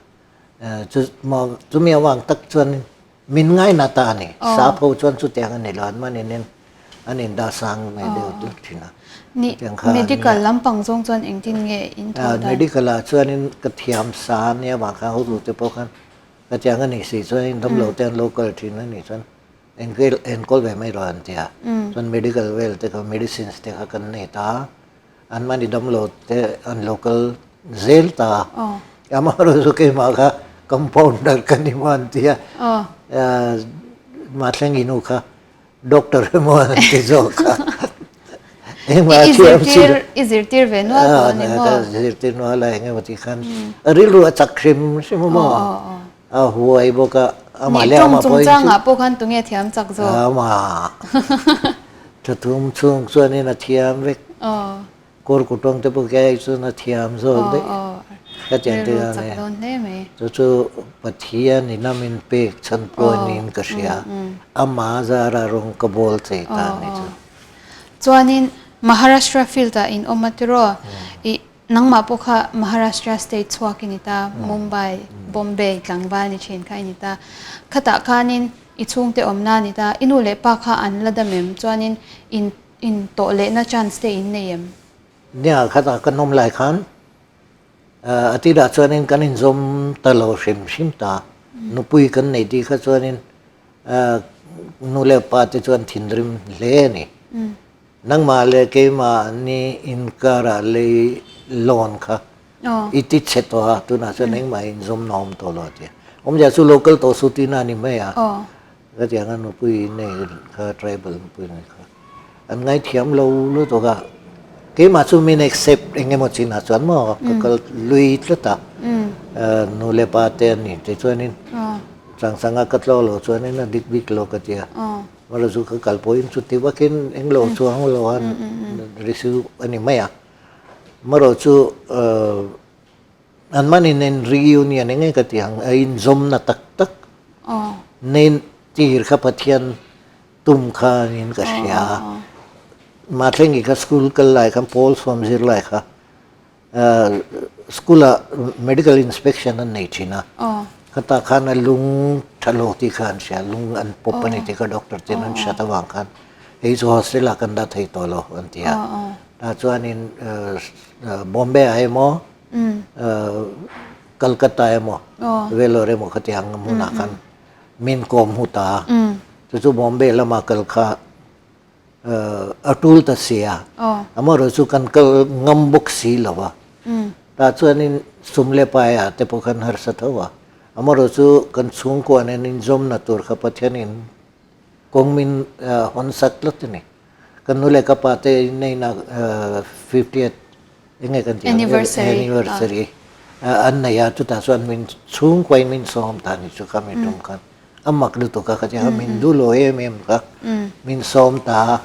Speaker 2: Chumi avang tak chuan Min ngaina ta a ni. Sap ho chuan chutiang a ni lo, anmahni nen an indah sang mai deuh tlat thin a.
Speaker 1: Ni, medical lampang zawng chuan engtin nge in thawh dan?
Speaker 2: Medical ah chuanin ka thiam sa ania vang khan hotute pawh khan ka tiang a nih si chuanin damlo te an lo kal thin a nih chuan enkawl ve mai rawh an ti a. Chuan medical vel te kha medicines te kha kan nei ta a. Anmahni damlo te an lo kal zel ta a, amaherawhchu keimah kha compounder ka ni maw an ti a, Mathlengi nu kha doctor emaw an ti zawk a.
Speaker 1: Engmah a thiam si lo. I zirtir ve nual tawh a ni maw?
Speaker 2: Ka zirtir nual a, engemaw tih khan rilru a chak hrim hrim a maw? A huai bawk a, amah leh amah pawhin chu.
Speaker 1: Nih tawng chungchangah pawh khan tunge thiam chak zawk?
Speaker 2: Amah. Thla thum chhung chuanin a thiam vek. Kawr kutawng te pawh khi chuan a thiam zawk daih. Ka tiang te khan e. Chu chu Pathian in a min pek chhan pawh niin ka hria. Ama zara rawng ka bawl thei ta a ni chu.
Speaker 1: Chuanin Maharashtra field ah in awm a tiraw? I nangmah pawh kha Maharashtra state chhuak i ni ta, Mumbai, Bombay tlangval ni thin kha i ni ta. Khatah khanin i chhungte awmna a ni ta, i nu leh pa kha an la dam em? Chuanin in in tawh lehna chance te in nei em?
Speaker 2: Nia, khatah kan awm lai khan a tirah chuanin kan inzawm ta lo hrim hrim ta. Nupui kan nei tih kha chuanin Nu leh pa te chuan thinrim hle a ni. Nangmah leh keimah ni inkarah lei lawn kha i ti chhe tawh a, tunah chuan engmah inzawm na awm tawh lo a ti a. Awmzia chu lo kal tawh suh tihna a ni mai a. Khatianga nupui nei kha tribal nupui nei kha an ngaithiam lo lutuk a. Keimah chu min accept eng emaw chinah chuan maw ka kal lui tlat a. Nu leh pa te an ni tichuanin Changsanga ka tlo lo chuanin a dik bik lo ka ti a, mara chu ka kal pawhin chuti vakin eng lo chuang lo a receive a ni mai a. Mara chu an manin in reunion eng nge ka ti ang a inzawmna tak tak nei tir kha Pathian tum kha niin ka hria a. Mathlengi kha school kal lai khan pawl sawm zir lai kha School ah medical inspection an nei thin a, khatah khan a lung tha lo tih kha an hria, lung an pawp a ni tih kha doctor ten an hriat avang khan hei chu hostel ah kan dah thei tawh lo an ti a. Tah chuanin Bombay ah emaw Calcutta emaw Vellore emaw khatiang hmunah khan min kawm hmu ta a, chu chu Bombay lama kal kha a tul ta si a, amaherawh chu kan kal ngam bawk si lo a, tah chuanin sum leh paiah te pawh khan harsa tho a, amaherawh chu kan chhungkua nen inzawmna tur kha Pathianin kawng min hawn sak tlat a ni. Kan nu leh ka pa te inneihna fiftieth eng nge kan tih ang anniversary an nei a, chutah chuan min chhungkuain min sawm ta a ni chu kha mi tum khan. A mak lutuk a, ka ti a, min duh lo em em kha, min sawm ta a,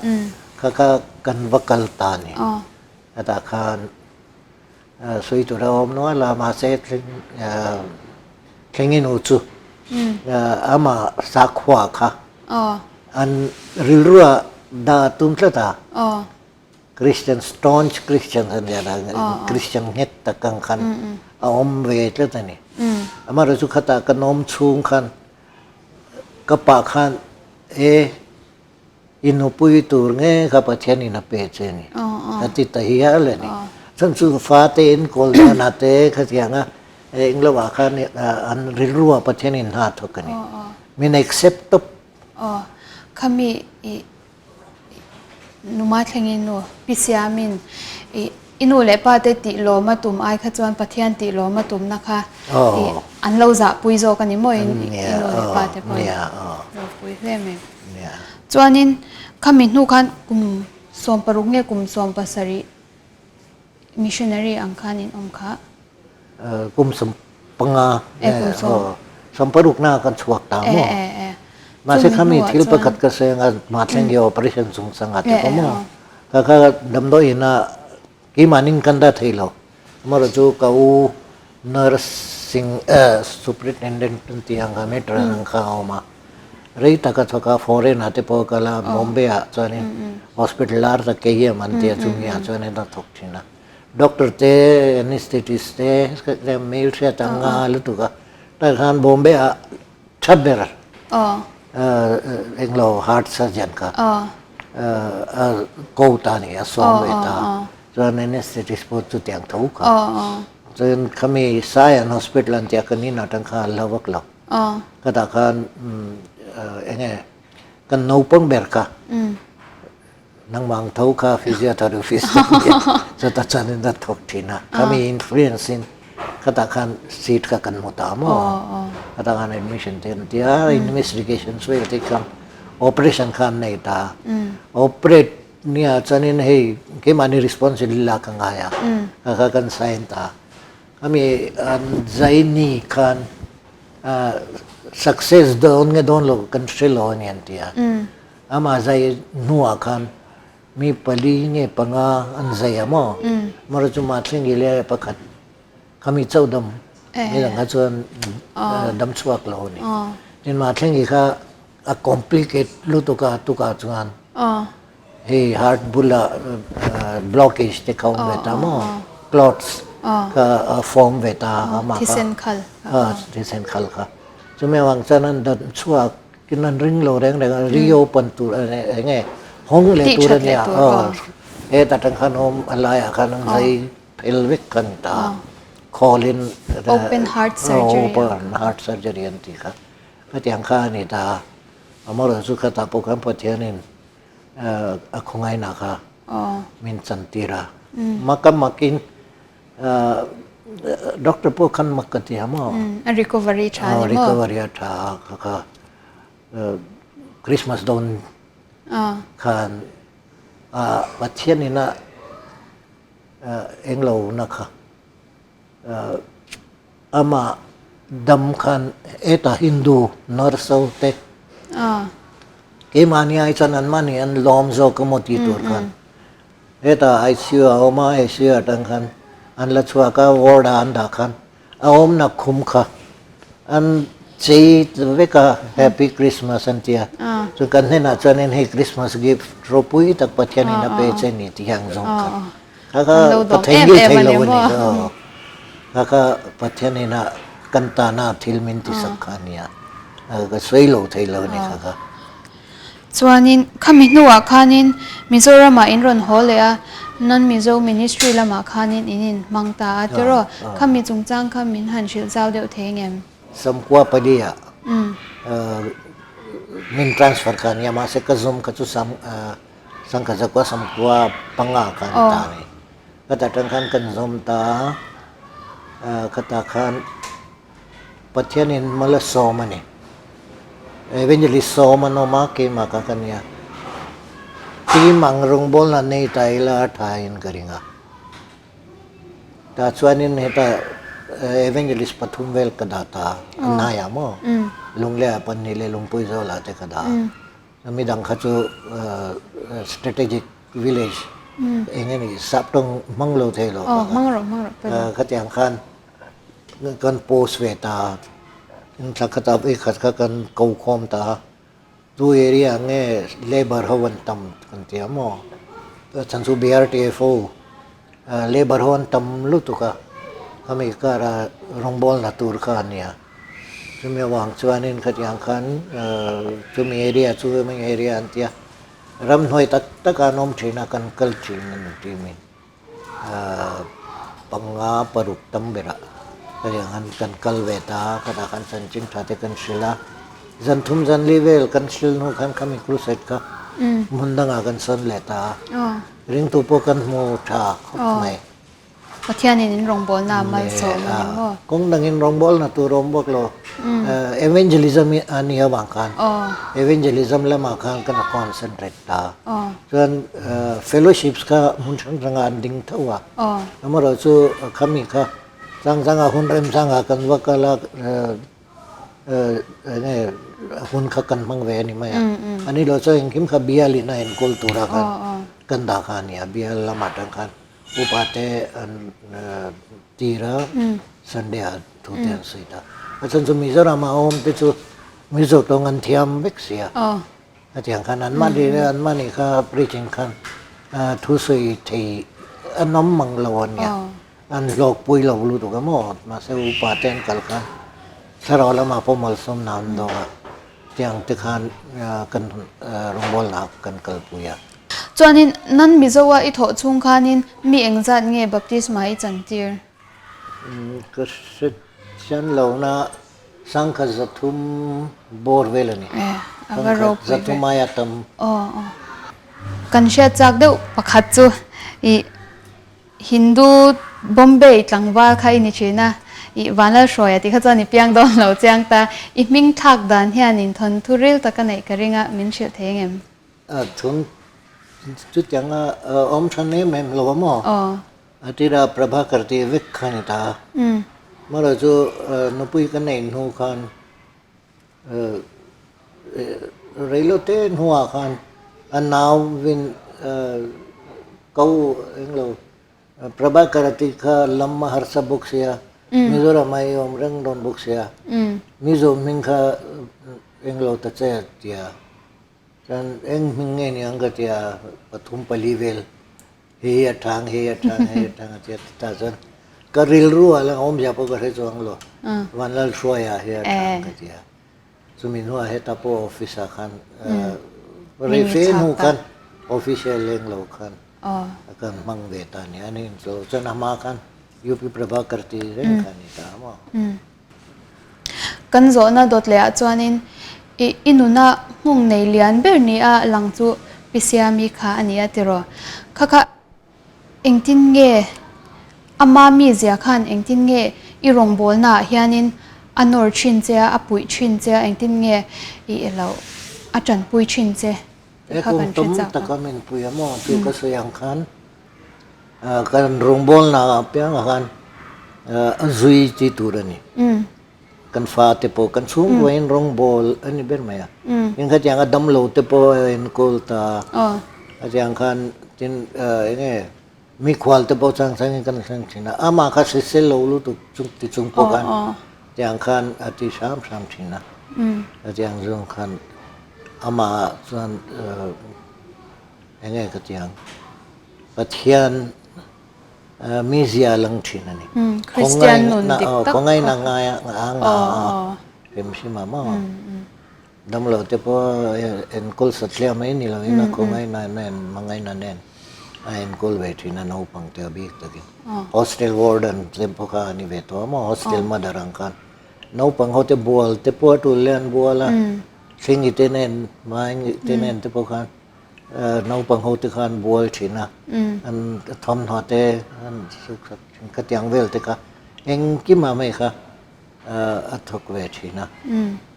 Speaker 2: kha kha kan va kal ta a ni. Hetah khan sawi tur a awm nual a, mahse thlengin u chu amah sakhua kha an rilrua dah a tum tlat a. Christian staunch Christian an nia a, Christian nghet tak ang khan a awm ve tlat a ni. Amaherawhchu chu khatah kan awm chhung khan ka pa khan e i nupui tur nge kha Pathianin a pe che a ni a ti ta hial a ni. Chuan chu fate enkawl danah te khatianga englo ah khan an rilru ah Pathianin hna a thawk a ni. Min accept tawp.
Speaker 1: Aw, khami i Numa thlengin nu Pi Siamin i i nu leh pa te tih lawm a tum ai kha chuan Pathian tih lawm a tumna kha i an lo zahpui zawk a ni maw i nu leh pa te pawhin ropui hle mai. Chuanin khami hnu khan kum 16 nge kum 17 Missionary ang khan in awm kha.
Speaker 2: Kum 15 16 na kan chhuak ta maw? Mahse khami thil pakhat ka sawi anga Mathleng hi operation chungchang ah te pawh maw? Kha kha damdawiin ah keimahnin kan dah thei lo. Amaherawhchu ka u nursing superintendent an tih ang kha matron ang kha a awm a. Rei tak a thawk a, foreign ah te pawh a kal a, Bombay ah chuanin hospital lar tak KEM an tia chumi ah chuanin a thawk thin a. Doctor te, anesthetist te mail hriat ang nga lutuk a, tah khan Bombay ah tha ber englo heart surgeon kha a ko ta a ni, a sawm ve ta a, chuan anesthetist pawh chutiang tho kha. Chuan khami Sion hospital an tia kan in atang khan a hla vak lo. Khatah khan eng nge kan naupang ber kha nangmah ang tho kha physiotherapist a ni a, chutah chuanin a thawk thin a. Khami influence in khatah khan seat kha kan hmu ta maw? Khatah khan admission te an ti a, investigation vel te khan operation kha an nei ta a. Operate nia chuanin hei keimahni responsibility lak a ngai a, kha kha kan sign ta a. Ami an zai ni khan success dawn nge dawn lo kan hre lo a ni an ti a. Amah zai hnuah khan. Mi pali nge panga an zai a maw? Mara chu Mathlengi leh pakhat khami chauh dam midang kha chuan dam chhuak lo a ni. Tin Mathlengi kha a complicate lutuk a tukah chuan hei heart bula blockage te kha awm ve ta maw? Clots kha a form ve ta a mah kha. Thisen khal kha. Chumi avang chuan an dam chhuak Tin an ring lo reng reng a, reopen tur eng nge hawng leh tur a nia aw heta tang khan awm a laiah khan an zai phel vek kha ni ta a, khawlin
Speaker 1: open heart surgery
Speaker 2: open heart surgery an tih kha khatiang kha a ni ta a, amaherawhchu chu khatah pawh khan Pathianin a khawngaihna kha min chantir a, maka makin Doctor pawh khan mak ka ti a maw?
Speaker 1: A recovery tha a ni maw?
Speaker 2: Recovery a tha a kha kha Christmas dawn khan Pathian ina englo na kha Amah dam khan heta Hindu nurse ho te keimahni ai chuan anmahni an lawm zawk emaw tih tur khan heta ICU a awm a, ICU atang khan an la chhuak a, ward ah an dah khan a awmna khum kha an chei vek a, Happy Christmas an ti a, chuan kan hnenah chuanin hei Christmas gift ropui tak Pathianin a pe che ni tih hi ang zawng kha. Kha kha ka thei ngei thei lo a ni aw. Kha kha Pathian ina kan tana thil min ti sak kha a nia. Ka sawi lo thei lo a ni kha kha.
Speaker 1: Chuanin khami hnuah khanin Mizoramah in rawn haw leh a, Non-Mizo Ministry lamah khanin in inhmang ta a tiraw? Khami chungchang kha min han hrilh zau deuh thei ngem?
Speaker 2: Samkua pali ah min transfer kha a nia mahse ka zawm kha chu sam Sangkhat zakua samkua panga kha an ta a ni. Khatah tang khan kan zawm ta a, khatah khan Pathianin mal a sawm a ni. Evangelist sawm an awm a, keimah kha ka nia. Team ang rawngbawlna nei ta ila a tha in ka ring a. Tah chuanin heta Evangelist pathum vel ka dah ta a, a hnaiah maw? Lungleiah pahnih leh Lungpui Zawlah te ka dah a. Midang kha chu strategic village eng nge ni sap tawng hmang lo thei lo
Speaker 1: kha hmang rawh hmang rawh
Speaker 2: khatiang khan kan post ve ta thla khat ah voi khat kha kan ko khawm ta tu area nge labour ho an tam kan ti a maw chhan chu BRTF ho labour ho an tam lutuk a khami kara rawngbawlna tur kha a nia. Chumi avang chuanin khatiang khan chumi area chu hemi area an tia ramhnuai tak tak a an awm thin a kan kal thin a ni timin panga paruk tam berah khatiang khan kan kal ve ta a khatah khan chanchin tha te kan hrilh a zan thum zan li vel kan hrilh hnu khan khami crusade kha hmun dangah kan sawn leh ta a ringtu pawh kan hmu tha khawp mai.
Speaker 1: Pathianin in rawngbawlna a malsawm a ni maw?
Speaker 2: Kawng dangin rawngbawlna tur a awm bawk lo. Evangelism a ni avang khan evangelism lamah khan kan concentrate ta. Chuan fellowships kha hmun hrang hrangah an ding tho a. Amaherawhchu khami kha chang changah hun remchangah kan va kal a enge hun kha kan hmang ve a ni mai a. A ni lo chuan engkim kha bialin a enkawl tura khan kan dah kha a ni a, bial lamah tang khan. Upa te an tir a, Sunday ah thu te an sawi ta. A chhan chu Mizoram ah awm te chu Mizo tawng an thiam vek si a. Hetiang khan an mahni an mahni kha preaching khan thu sawi thei an awm mang lo a nia. An hlawkpui lo lutuk a maw? Mahse upa te an kal khan thlarau lamah pawh malsawmna an dawng a. Tiang te khan kan rawngbawlna kan kalpui a.
Speaker 1: Chuanin nan Mizoa i thawh chhung khanin mi engzat nge baptisma i chantir?
Speaker 2: Ka hre chian lo na sangkhat zathum bawr vel a ni. Sangkhat zathum aia tam.
Speaker 1: Kan hriat chak deuh pakhat chu i Hindu Bombay tlangval kha i ni thin a, i Vanlalhruaia tih kha chuan i piang dawn lo chiang ta. I hming thlak dan hianin thawnthu ril taka neih ka ring a, min hrilh thei engem?
Speaker 2: A thun chutiang a awm than em em lo a maw? A tira Prabhakar tih vek kha ni ta a. Amaherawhchu chu nupui ka neih hnu khan Reilote hnuah khan a nauvin Ko englo Prabhakar a tih kha lam a harsa bawk sia, Mizoram a i awm reng dawn bawk sia, Mizo hming kha englo ta che a ti a, chuan eng hming nge niang ka ti a, pathum pali vel hei hi a thang, hei hi a thang, hei hi a thang a ti a, chutah chuan ka rilru ah lang awmzia pawh ka hre chuang lo, Vanlalhruaia hi a thang ka ti a. Chumi hnuah heta pawh office ah khan rei fe hnu khan official leng lo khan kan hmang ve ta nia ni chu chuan a hma khan UP Prabhakar tih reng kha a ni ta maw.
Speaker 1: Kan zawhna dawt leh ah chuanin i i nuna nghawng nei lian ber nia lang chu Pi Siami kha a ni a tiraw. Kha kha Engtin nge ama mizia khan engtin nge i rawngbawlna ah hianin a nawr thin che a, a puih thin che a, engtin nge i lo a tanpui thin che
Speaker 2: tih kha kan hre chak a. Kum tam taka min pui a maw chu ka sawi ang khan kan rawngbawlna ah apiangah khan a zui chi tur a ni. Kan fa te pawh kan chhungkuain rawngbawl a ni ber mai a. Tin khatiang a damlo te pawh a enkawl ta a. Khatiang khan tin eng nge mikhual te pawh chang changin kan thleng thin a. Amah kha hrisel lo lutuk chung ti chung pawh khan tiang khan a ti hram hram thin a. Khatiang zawng khan amah chuan eng nge khatiang Pathian Mizia lang thin a ni.
Speaker 1: Kristian nun dik tak.
Speaker 2: Khawngaihna ngai a nga a hrim hrim a maw. Damlo te pawh enkawl satliah mai ni loin a khawngaihna nen hmangaihna nen a enkawl ve thin a naupang te a bik takin. Hostel warden te pawh kha a ni ve tawh a maw hostel mother ang khan naupang ho te bual te pawh a tul leh an bual a thlingi te nen hmaingi te nen te pawh khan Naupang ho te kha an bual thin a, an thawmhnaw te an suk sak thin, khatiang vel te kha engkimah mai kha a thawk ve thin a.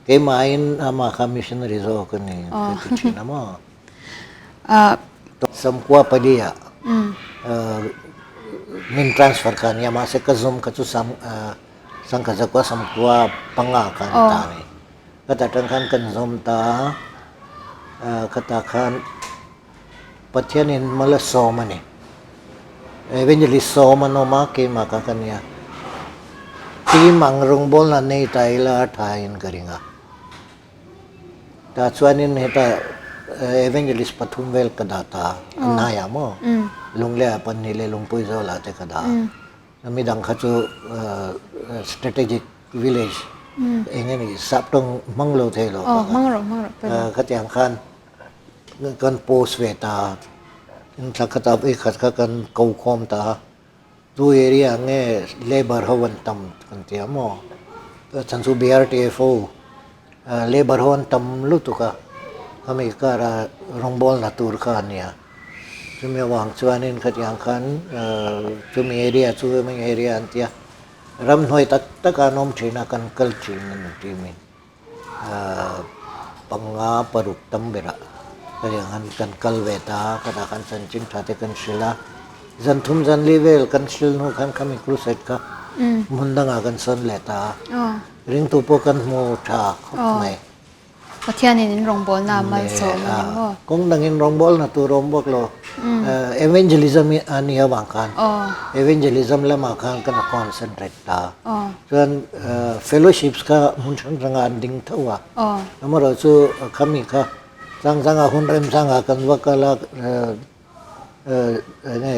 Speaker 2: Keimahin amah kha missionary zawk a ni ka ti thin a maw. Samkua pali-ah min transfer kha a nia, mahse ka zawm kha chu Sangkhat zakua samkua panga kha a ni ta a ni. Khata tang khan kan zawm ta a, khata khan Pathianin mal a sawm a ni. Evangelist sawm an awm a, keimah kha ka nia. Team ang rawngbawlna nei ta ila a tha in ka ring a. Tah chuanin heta Evangelist pathum vel ka dah ta a, a hnaiah maw? Lungleiah pahnih leh Lungpui Zawlah te ka dah a. Midang kha chu strategic village eng nge ni sap tawng hmang lo thei lo
Speaker 1: kha hmang rawh hmang rawh
Speaker 2: khatiang khan kan post ve ta thla khat ah vawi khat kha kan ko khawm ta a tu area nge labour ho an tam kan ti a maw chhan chu BRTF ho labour ho an tam lutuk a khami kara rawngbawlna tur kha a nia. Chumi avang chuanin khatiang khan chumi area chu hemi area an tia ramhnuai tak tak an awm thin a kan kal thin a ni team in panga paruk tam berah khatiang khan kan kal ve ta a khatah khan chanchin tha te kan hrilh a zan thum zan li vel kan hrilh hnu khan khami crusade kha hmun dangah kan sawn leh ta a ringtu pawh kan hmu tha khawp mai.
Speaker 1: Pathianin in rawngbawlna a malsawm a ni maw?
Speaker 2: Kawng dangin rawngbawlna tur a awm bawk lo. Evangelism a nih avang khan evangelism lamah khan kan concentrate ta. Chuan fellowships kha hmun hrang hrangah an ding tho a. Amaherawhchu khami kha chang changah hun remchangah kan va kal a enge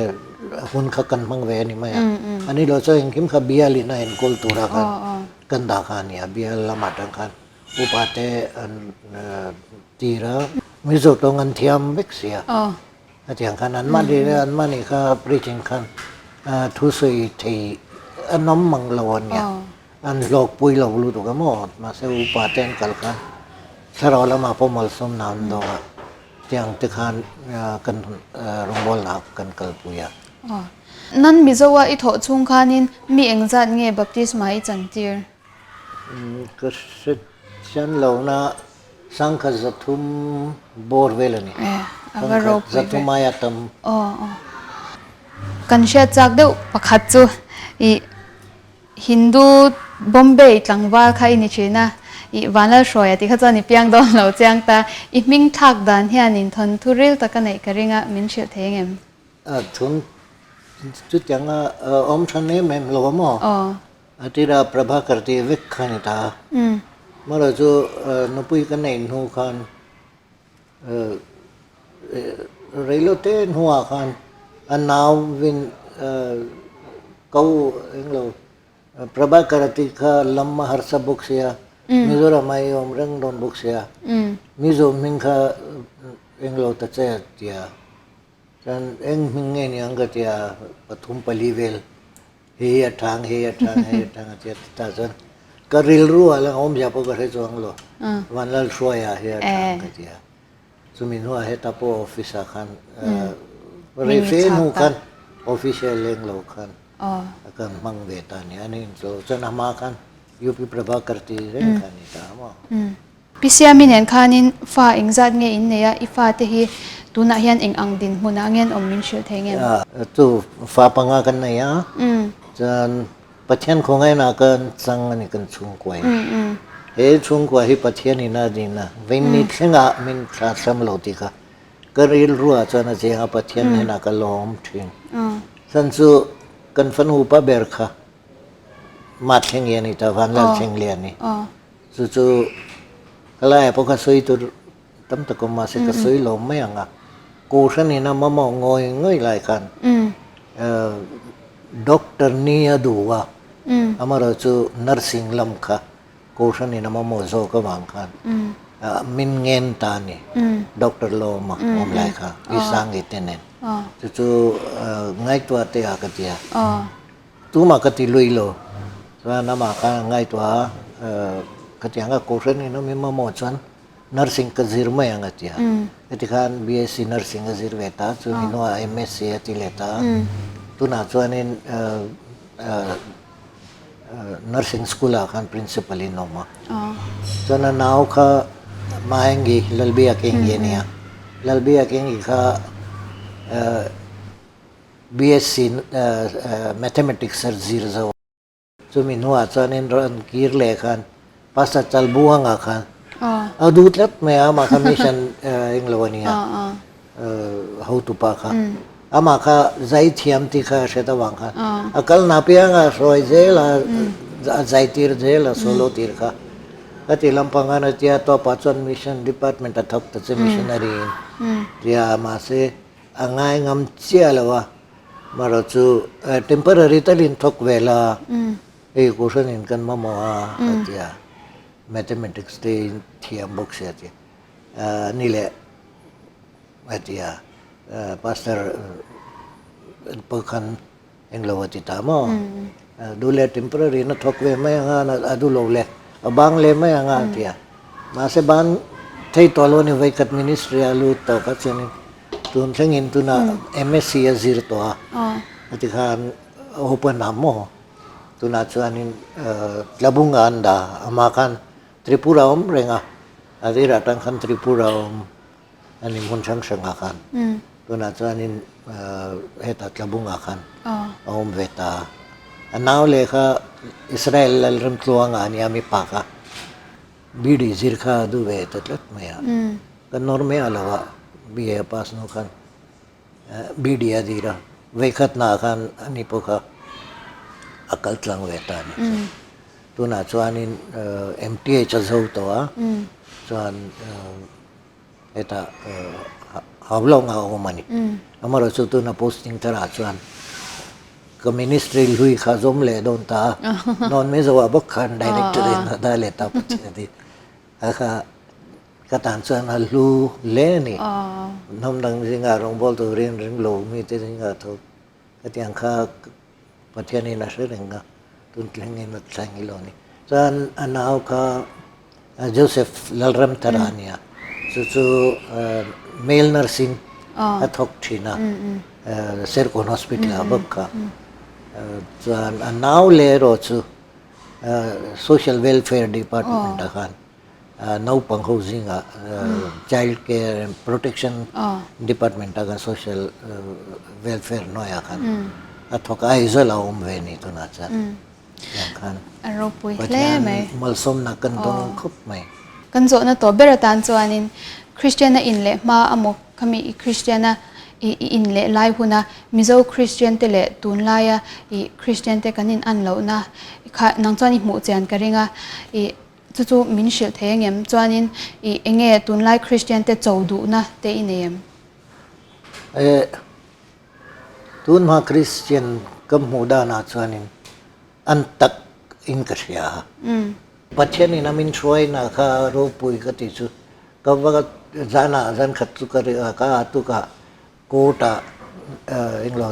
Speaker 2: hun kha kan hmang ve a ni mai a. A ni lo chuan engkim kha bialin a enkawl tura khan kan dah kha a ni a, bial lamah tang khan. Upa te an tir a, Mizo tawng an thiam vek si a, hetiang khan an mahni an mahni kha preaching khan thusawi thei an awm mang lo a nia, an hlawkpui lo lutuk a maw, mahse upa te an kal khan thlarau lamah pawh malsawmna an dawng a, tiang te khan kan rawngbawlna kan kalpui a.
Speaker 1: Nan Mizo-a i thawh chhung khanin mi engzat nge baptisma i chantir?
Speaker 2: Ka hre chian lo na sangkhat zathum bawr vel a ni. Sangkhat zathum aia tam.
Speaker 1: Kan hriat chak deuh pakhat chu i Hindu Bombay tlangval kha i ni thin a. I Vanlalhruaia tih kha chuan i piang dawn lo chiang ta. I hming thlak dan hianin thawnthu ril taka neih ka ring a, min hrilh thei engem?
Speaker 2: A thun chutianga awm than em em lo a maw?
Speaker 1: Aw.
Speaker 2: A tira Prabhakar tih vek kha ni ta. Amaherawh chu nupui ka neih hnu khan Reilote hnuah khan a nauvin ko englo Prabhakar a tih kha lam a harsa bawk sia, Mizoram a i awm reng dawn bawk sia, Mizo hming kha englo ta che a ti a. Chuan eng hming nge niang ka ti a, pathum pali vel Hei hi a thang, hei a thang, hei a thang a ti a ti ta chuan ka rilru ah lang awmzia pawh ka hre chuang lo. Vanlalhruaia hi a thang ka ti a. Chumi hnuah heta pawh office ah khan rei fe hnu khan official leng lo khan kan hmang ve ta a ni. A ni inchawh chuan a hma khan UP Prabhakar tih reng kha a ni ta a maw.
Speaker 1: Pi Siami nen khanin fa engzat nge in nei a, i fate hi tunah hian eng ang dinhmunah nge an awm min hrilh thei ngem?
Speaker 2: Chu fa panga kan nei a, chuan Pathian khawngainah kan chang a ni kan chhungkua hi. He chhungkua hi Pathian in a din a, veinni thlengah min thla thlam lo tih kha ka rilruah chuan a cheng a, Pathian hnenah ka lawm thin. Chhan chu kan fanu upa ber kha mah thleng i a ni ta, Vanlal thleng leh a ni. Chu chu ka laiah pawh kha sawi tur tam tak awm mahse ka sawi lo mai ang a, Kohhran in a mamawh ngawi ngawi lai khan doctor ni a duh a, amaherawh chu nursing lam kha Kohhran in a mamawh zawk avang khan min ngen ta a ni, doctor lawm a awm lai kha Pi Sangi te nen. Chu chu ngaihtuah te ah ka ti a. Tumah ka ti lui lo. Chuan amah khan a ngaihtuah a, khatiang a Kohhran in awm i mamawh chuan nursing ka zir mai ang a ti a. Heti khan BSc nursing a zir ve ta, chumi hnuah MSc a ti leh ta a. Tunah chuanin nursing school ah khan principal in awm a. Chuan a nau kha Maengi, Lalbiakengi a ni a. Lalbiakengi kha BSc Mathematics a zir zo. Chumi hnuah chuanin rawn kir leh khan Pastor Chalbuanga khan a duh tlat mai a, amah kha mission englo a nia, hotupa kha. Amah kha zai thiam tih kha a hret avang khan a kal na piang a hruai zel a, a zai tir zel a, solo tir kha. Ka ti lampang khan a tia tawpah chuan mission department a thawk ta che missionary in tia mahse A ngai ngam chiah lo a, marawh chu temporary talin thawk ve la, hei Kohhranin kan mamawh a a ti a, mathematics te in thiam bawk sia a ti a, ni leh a ti a, pastor pawh khan Englo a ti ta maw? Duh leh temporary in a thawk ve mai ang a, a duh lo leh a bang leh mai ang a a ti a. Mahse ban thei tawh lo a ni, vawikhat ministry a lut tawh kha chuanin tun thlengin tunah MSc a zir tawh a, a ti khan open a maw? Tunah chuanin Tlabunga an dah, amah khan Tripura a awm reng a, a tirah tang khan Tripura a awm. A ni hmun hrang hrangah khan tunah chuanin hetah Tlabungah khan a awm ve ta a. A nau leh kha Israel Lalremtluanga a nia mipa kha BD zir kha a duh ve ta tlat mai a. Ka nawr mai a lo a, BA a pass hnu khan BD a dir a, veikhatnaah khan ani pawh kha a kal tlang ve ta a ni. Tunah chuanin MTH a zo tawh a, chuan hetah Haulawng a awm a ni. Amaherawhchu chu tuna posting tharah chuan ka ministry hlui kha zawm leh dawn ta a, non Mizo ah bawk khan director in a dah leh ta Pathian hi. A kha ka tan chuan a hlu hle a ni. Hnam dang zingah rawngbawl turin ring lo mite zingah tho Hetiang kha Pathianin a hre reng a, tun thlengin a thleng i lo ni. Chuan a nau kha Joseph Lalramthara a nia, chu chu male nursing a thawk thin a, Serkawn Hospital ah bawk kha. Chuan a nau leh erawh chu Social Welfare Department ah khan Naupang ho zingah Child Care and Protection Department ah khan Social Welfare hnuaiah khan a thawk a, Aizawl a awm ve ni tunah chuan. Tiang khan
Speaker 1: A ropui hle mai.
Speaker 2: Pathian malsawmna kan dawng khawp mai.
Speaker 1: Kan zawhna tawh ber atan chuanin Kristiana in leh hma amaw khami i Kristiana i i in leh lai huna Mizo Kristian te leh tunlaia i Kristian te kan in an lohna kha nang chuan i hmuh chian ka ring a i chu chu min hrilh thei angem chuanin i enge tunlai Kristian te cho duhna te i nei em?
Speaker 2: E tunhma Kristian ka hmuh danah chuanin an tak in ka hria a. Pathian in a min hruaina kha ropui ka tih chu ka va zanah zan khat chu ka ri a, ka a tukah court ah englo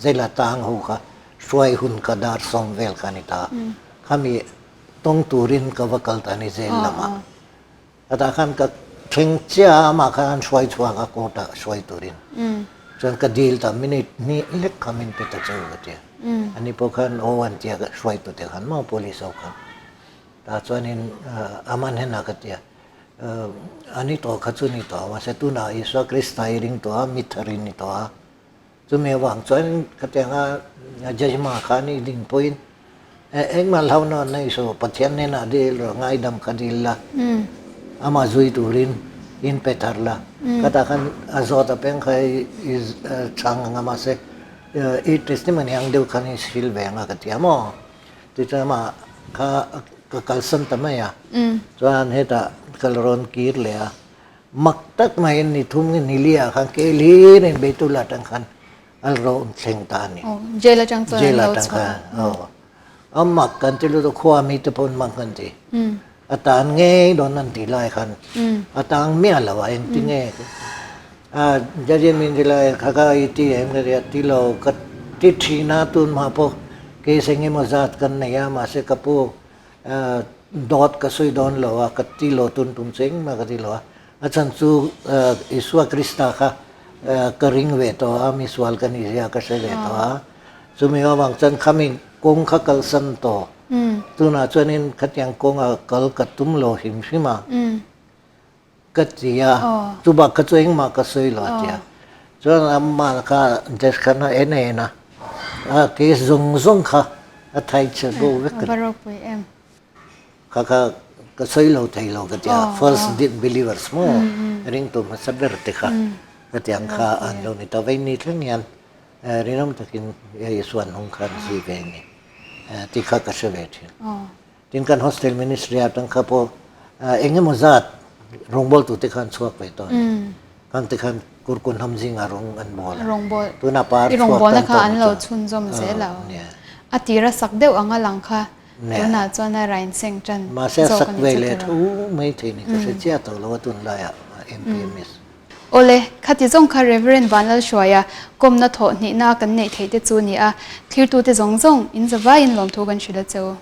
Speaker 2: jail a tang ho kha hruai hun ka dar sawm vel kha a ni ta. Khami tawng turin ka va kal ta a ni jail lamah. Hetah khan ka thleng chiah a, amah khan an hruai chhuak a court ah hruai turin. Chuan ka dil ta minute hnih lek kha min pe ta cheu ka ti a. Ani pawh khan aw an tia hruai tute khan maw police ho khan. Tah chuanin aman henah ka ti a, a ni tawh kha chu ni tawh a, mahse tunah Isua Krista i ring tawh a, mi thar i ni tawh a. Chumi avang chuan khatianga judge-ma kha ni ding pawhin engmah hlauhna an nei suh, Pathian hnenah dil rawh, ngaidam kha dil la, amah zui turin in pe thar la, khatah khan a zawt apiang kha i chhang ang a, mahse i testimony ang deuh khan i hrilh ve ang a ka ti a maw? Tichuan amah kha ka kalsan ta mai a, chuan hetah ka la rawn kir leh a. Mak tak maiin ni thum nge ni li ah khan ke hlir in Betul atang khan a rawn thleng ta a ni.
Speaker 1: Aw, jail atang chuan an lo chhuah
Speaker 2: a. Aw, a mak kan ti lutuk khua mi te pawn mak an ti. A tan ngei dawn an tih lai khan a tang miah lo a engti nge. A judge min ti lai kha kha i ti em ka ti a, ti lo ka ti thin a tun hma pawh case engemaw zat kan nei a mahse ka pu Dawt ka sawi dawn lo a, ka ti lo tun tum che engmah ka ti lo a. A chhan chu Isua Krista kha ka ring ve tawh a, misual ka nih zia ka hre ve tawh a. Chumi avang chuan khami kawng kha kalsan tawh. Tunah chuanin khatiang kawnga kal ka tum lo hrim hrim a. Ka ti a, chu bak kha chu engmah ka sawi lo a ti a. Chuan amah kha desk khan a en a en a, a case zawng zawng kha a thai chhe bo vek a ni.
Speaker 1: A va ropui em.
Speaker 2: Kha kha ka sawi lo thei lo ka ti a, first believers maw ringtu hmasa ber te kha khatiang kha an lo ni ta. Vei ni thleng hian rinawm takin Isuan hung kha an zui ve a ni tih kha ka hre ve thin. Tin kan hostel ministry atang kha pawh eng emaw zat rawngbawltu te khan chhuak ve tawh a ni. Khang te khan kurkun hnam zingah rawng an bawl a.
Speaker 1: Rawngbawl.
Speaker 2: Tuna par
Speaker 1: I
Speaker 2: chhuak
Speaker 1: rawngbawlna
Speaker 2: tan
Speaker 1: kha
Speaker 2: tawh
Speaker 1: an
Speaker 2: ni
Speaker 1: lo
Speaker 2: chuan.
Speaker 1: chhunzawm zel a.
Speaker 2: Nia.
Speaker 1: A tira sak deuh anga lang kha
Speaker 2: Nia.
Speaker 1: tunah chuan a rain seng tan
Speaker 2: Mahse a
Speaker 1: zawk
Speaker 2: sak
Speaker 1: a ni
Speaker 2: ve
Speaker 1: chu
Speaker 2: leh
Speaker 1: tiraw.
Speaker 2: tho mai thei ni ka hre chiah tawh lo a tunlaiah MPMS.
Speaker 1: Awle, khati zawng kha Reverend Vanlalhruaia kawmna thawh hnihna kan neih theih te chu ni a, thlirtute zawng zawng in zavaiin lawmthu kan hrilh a che u.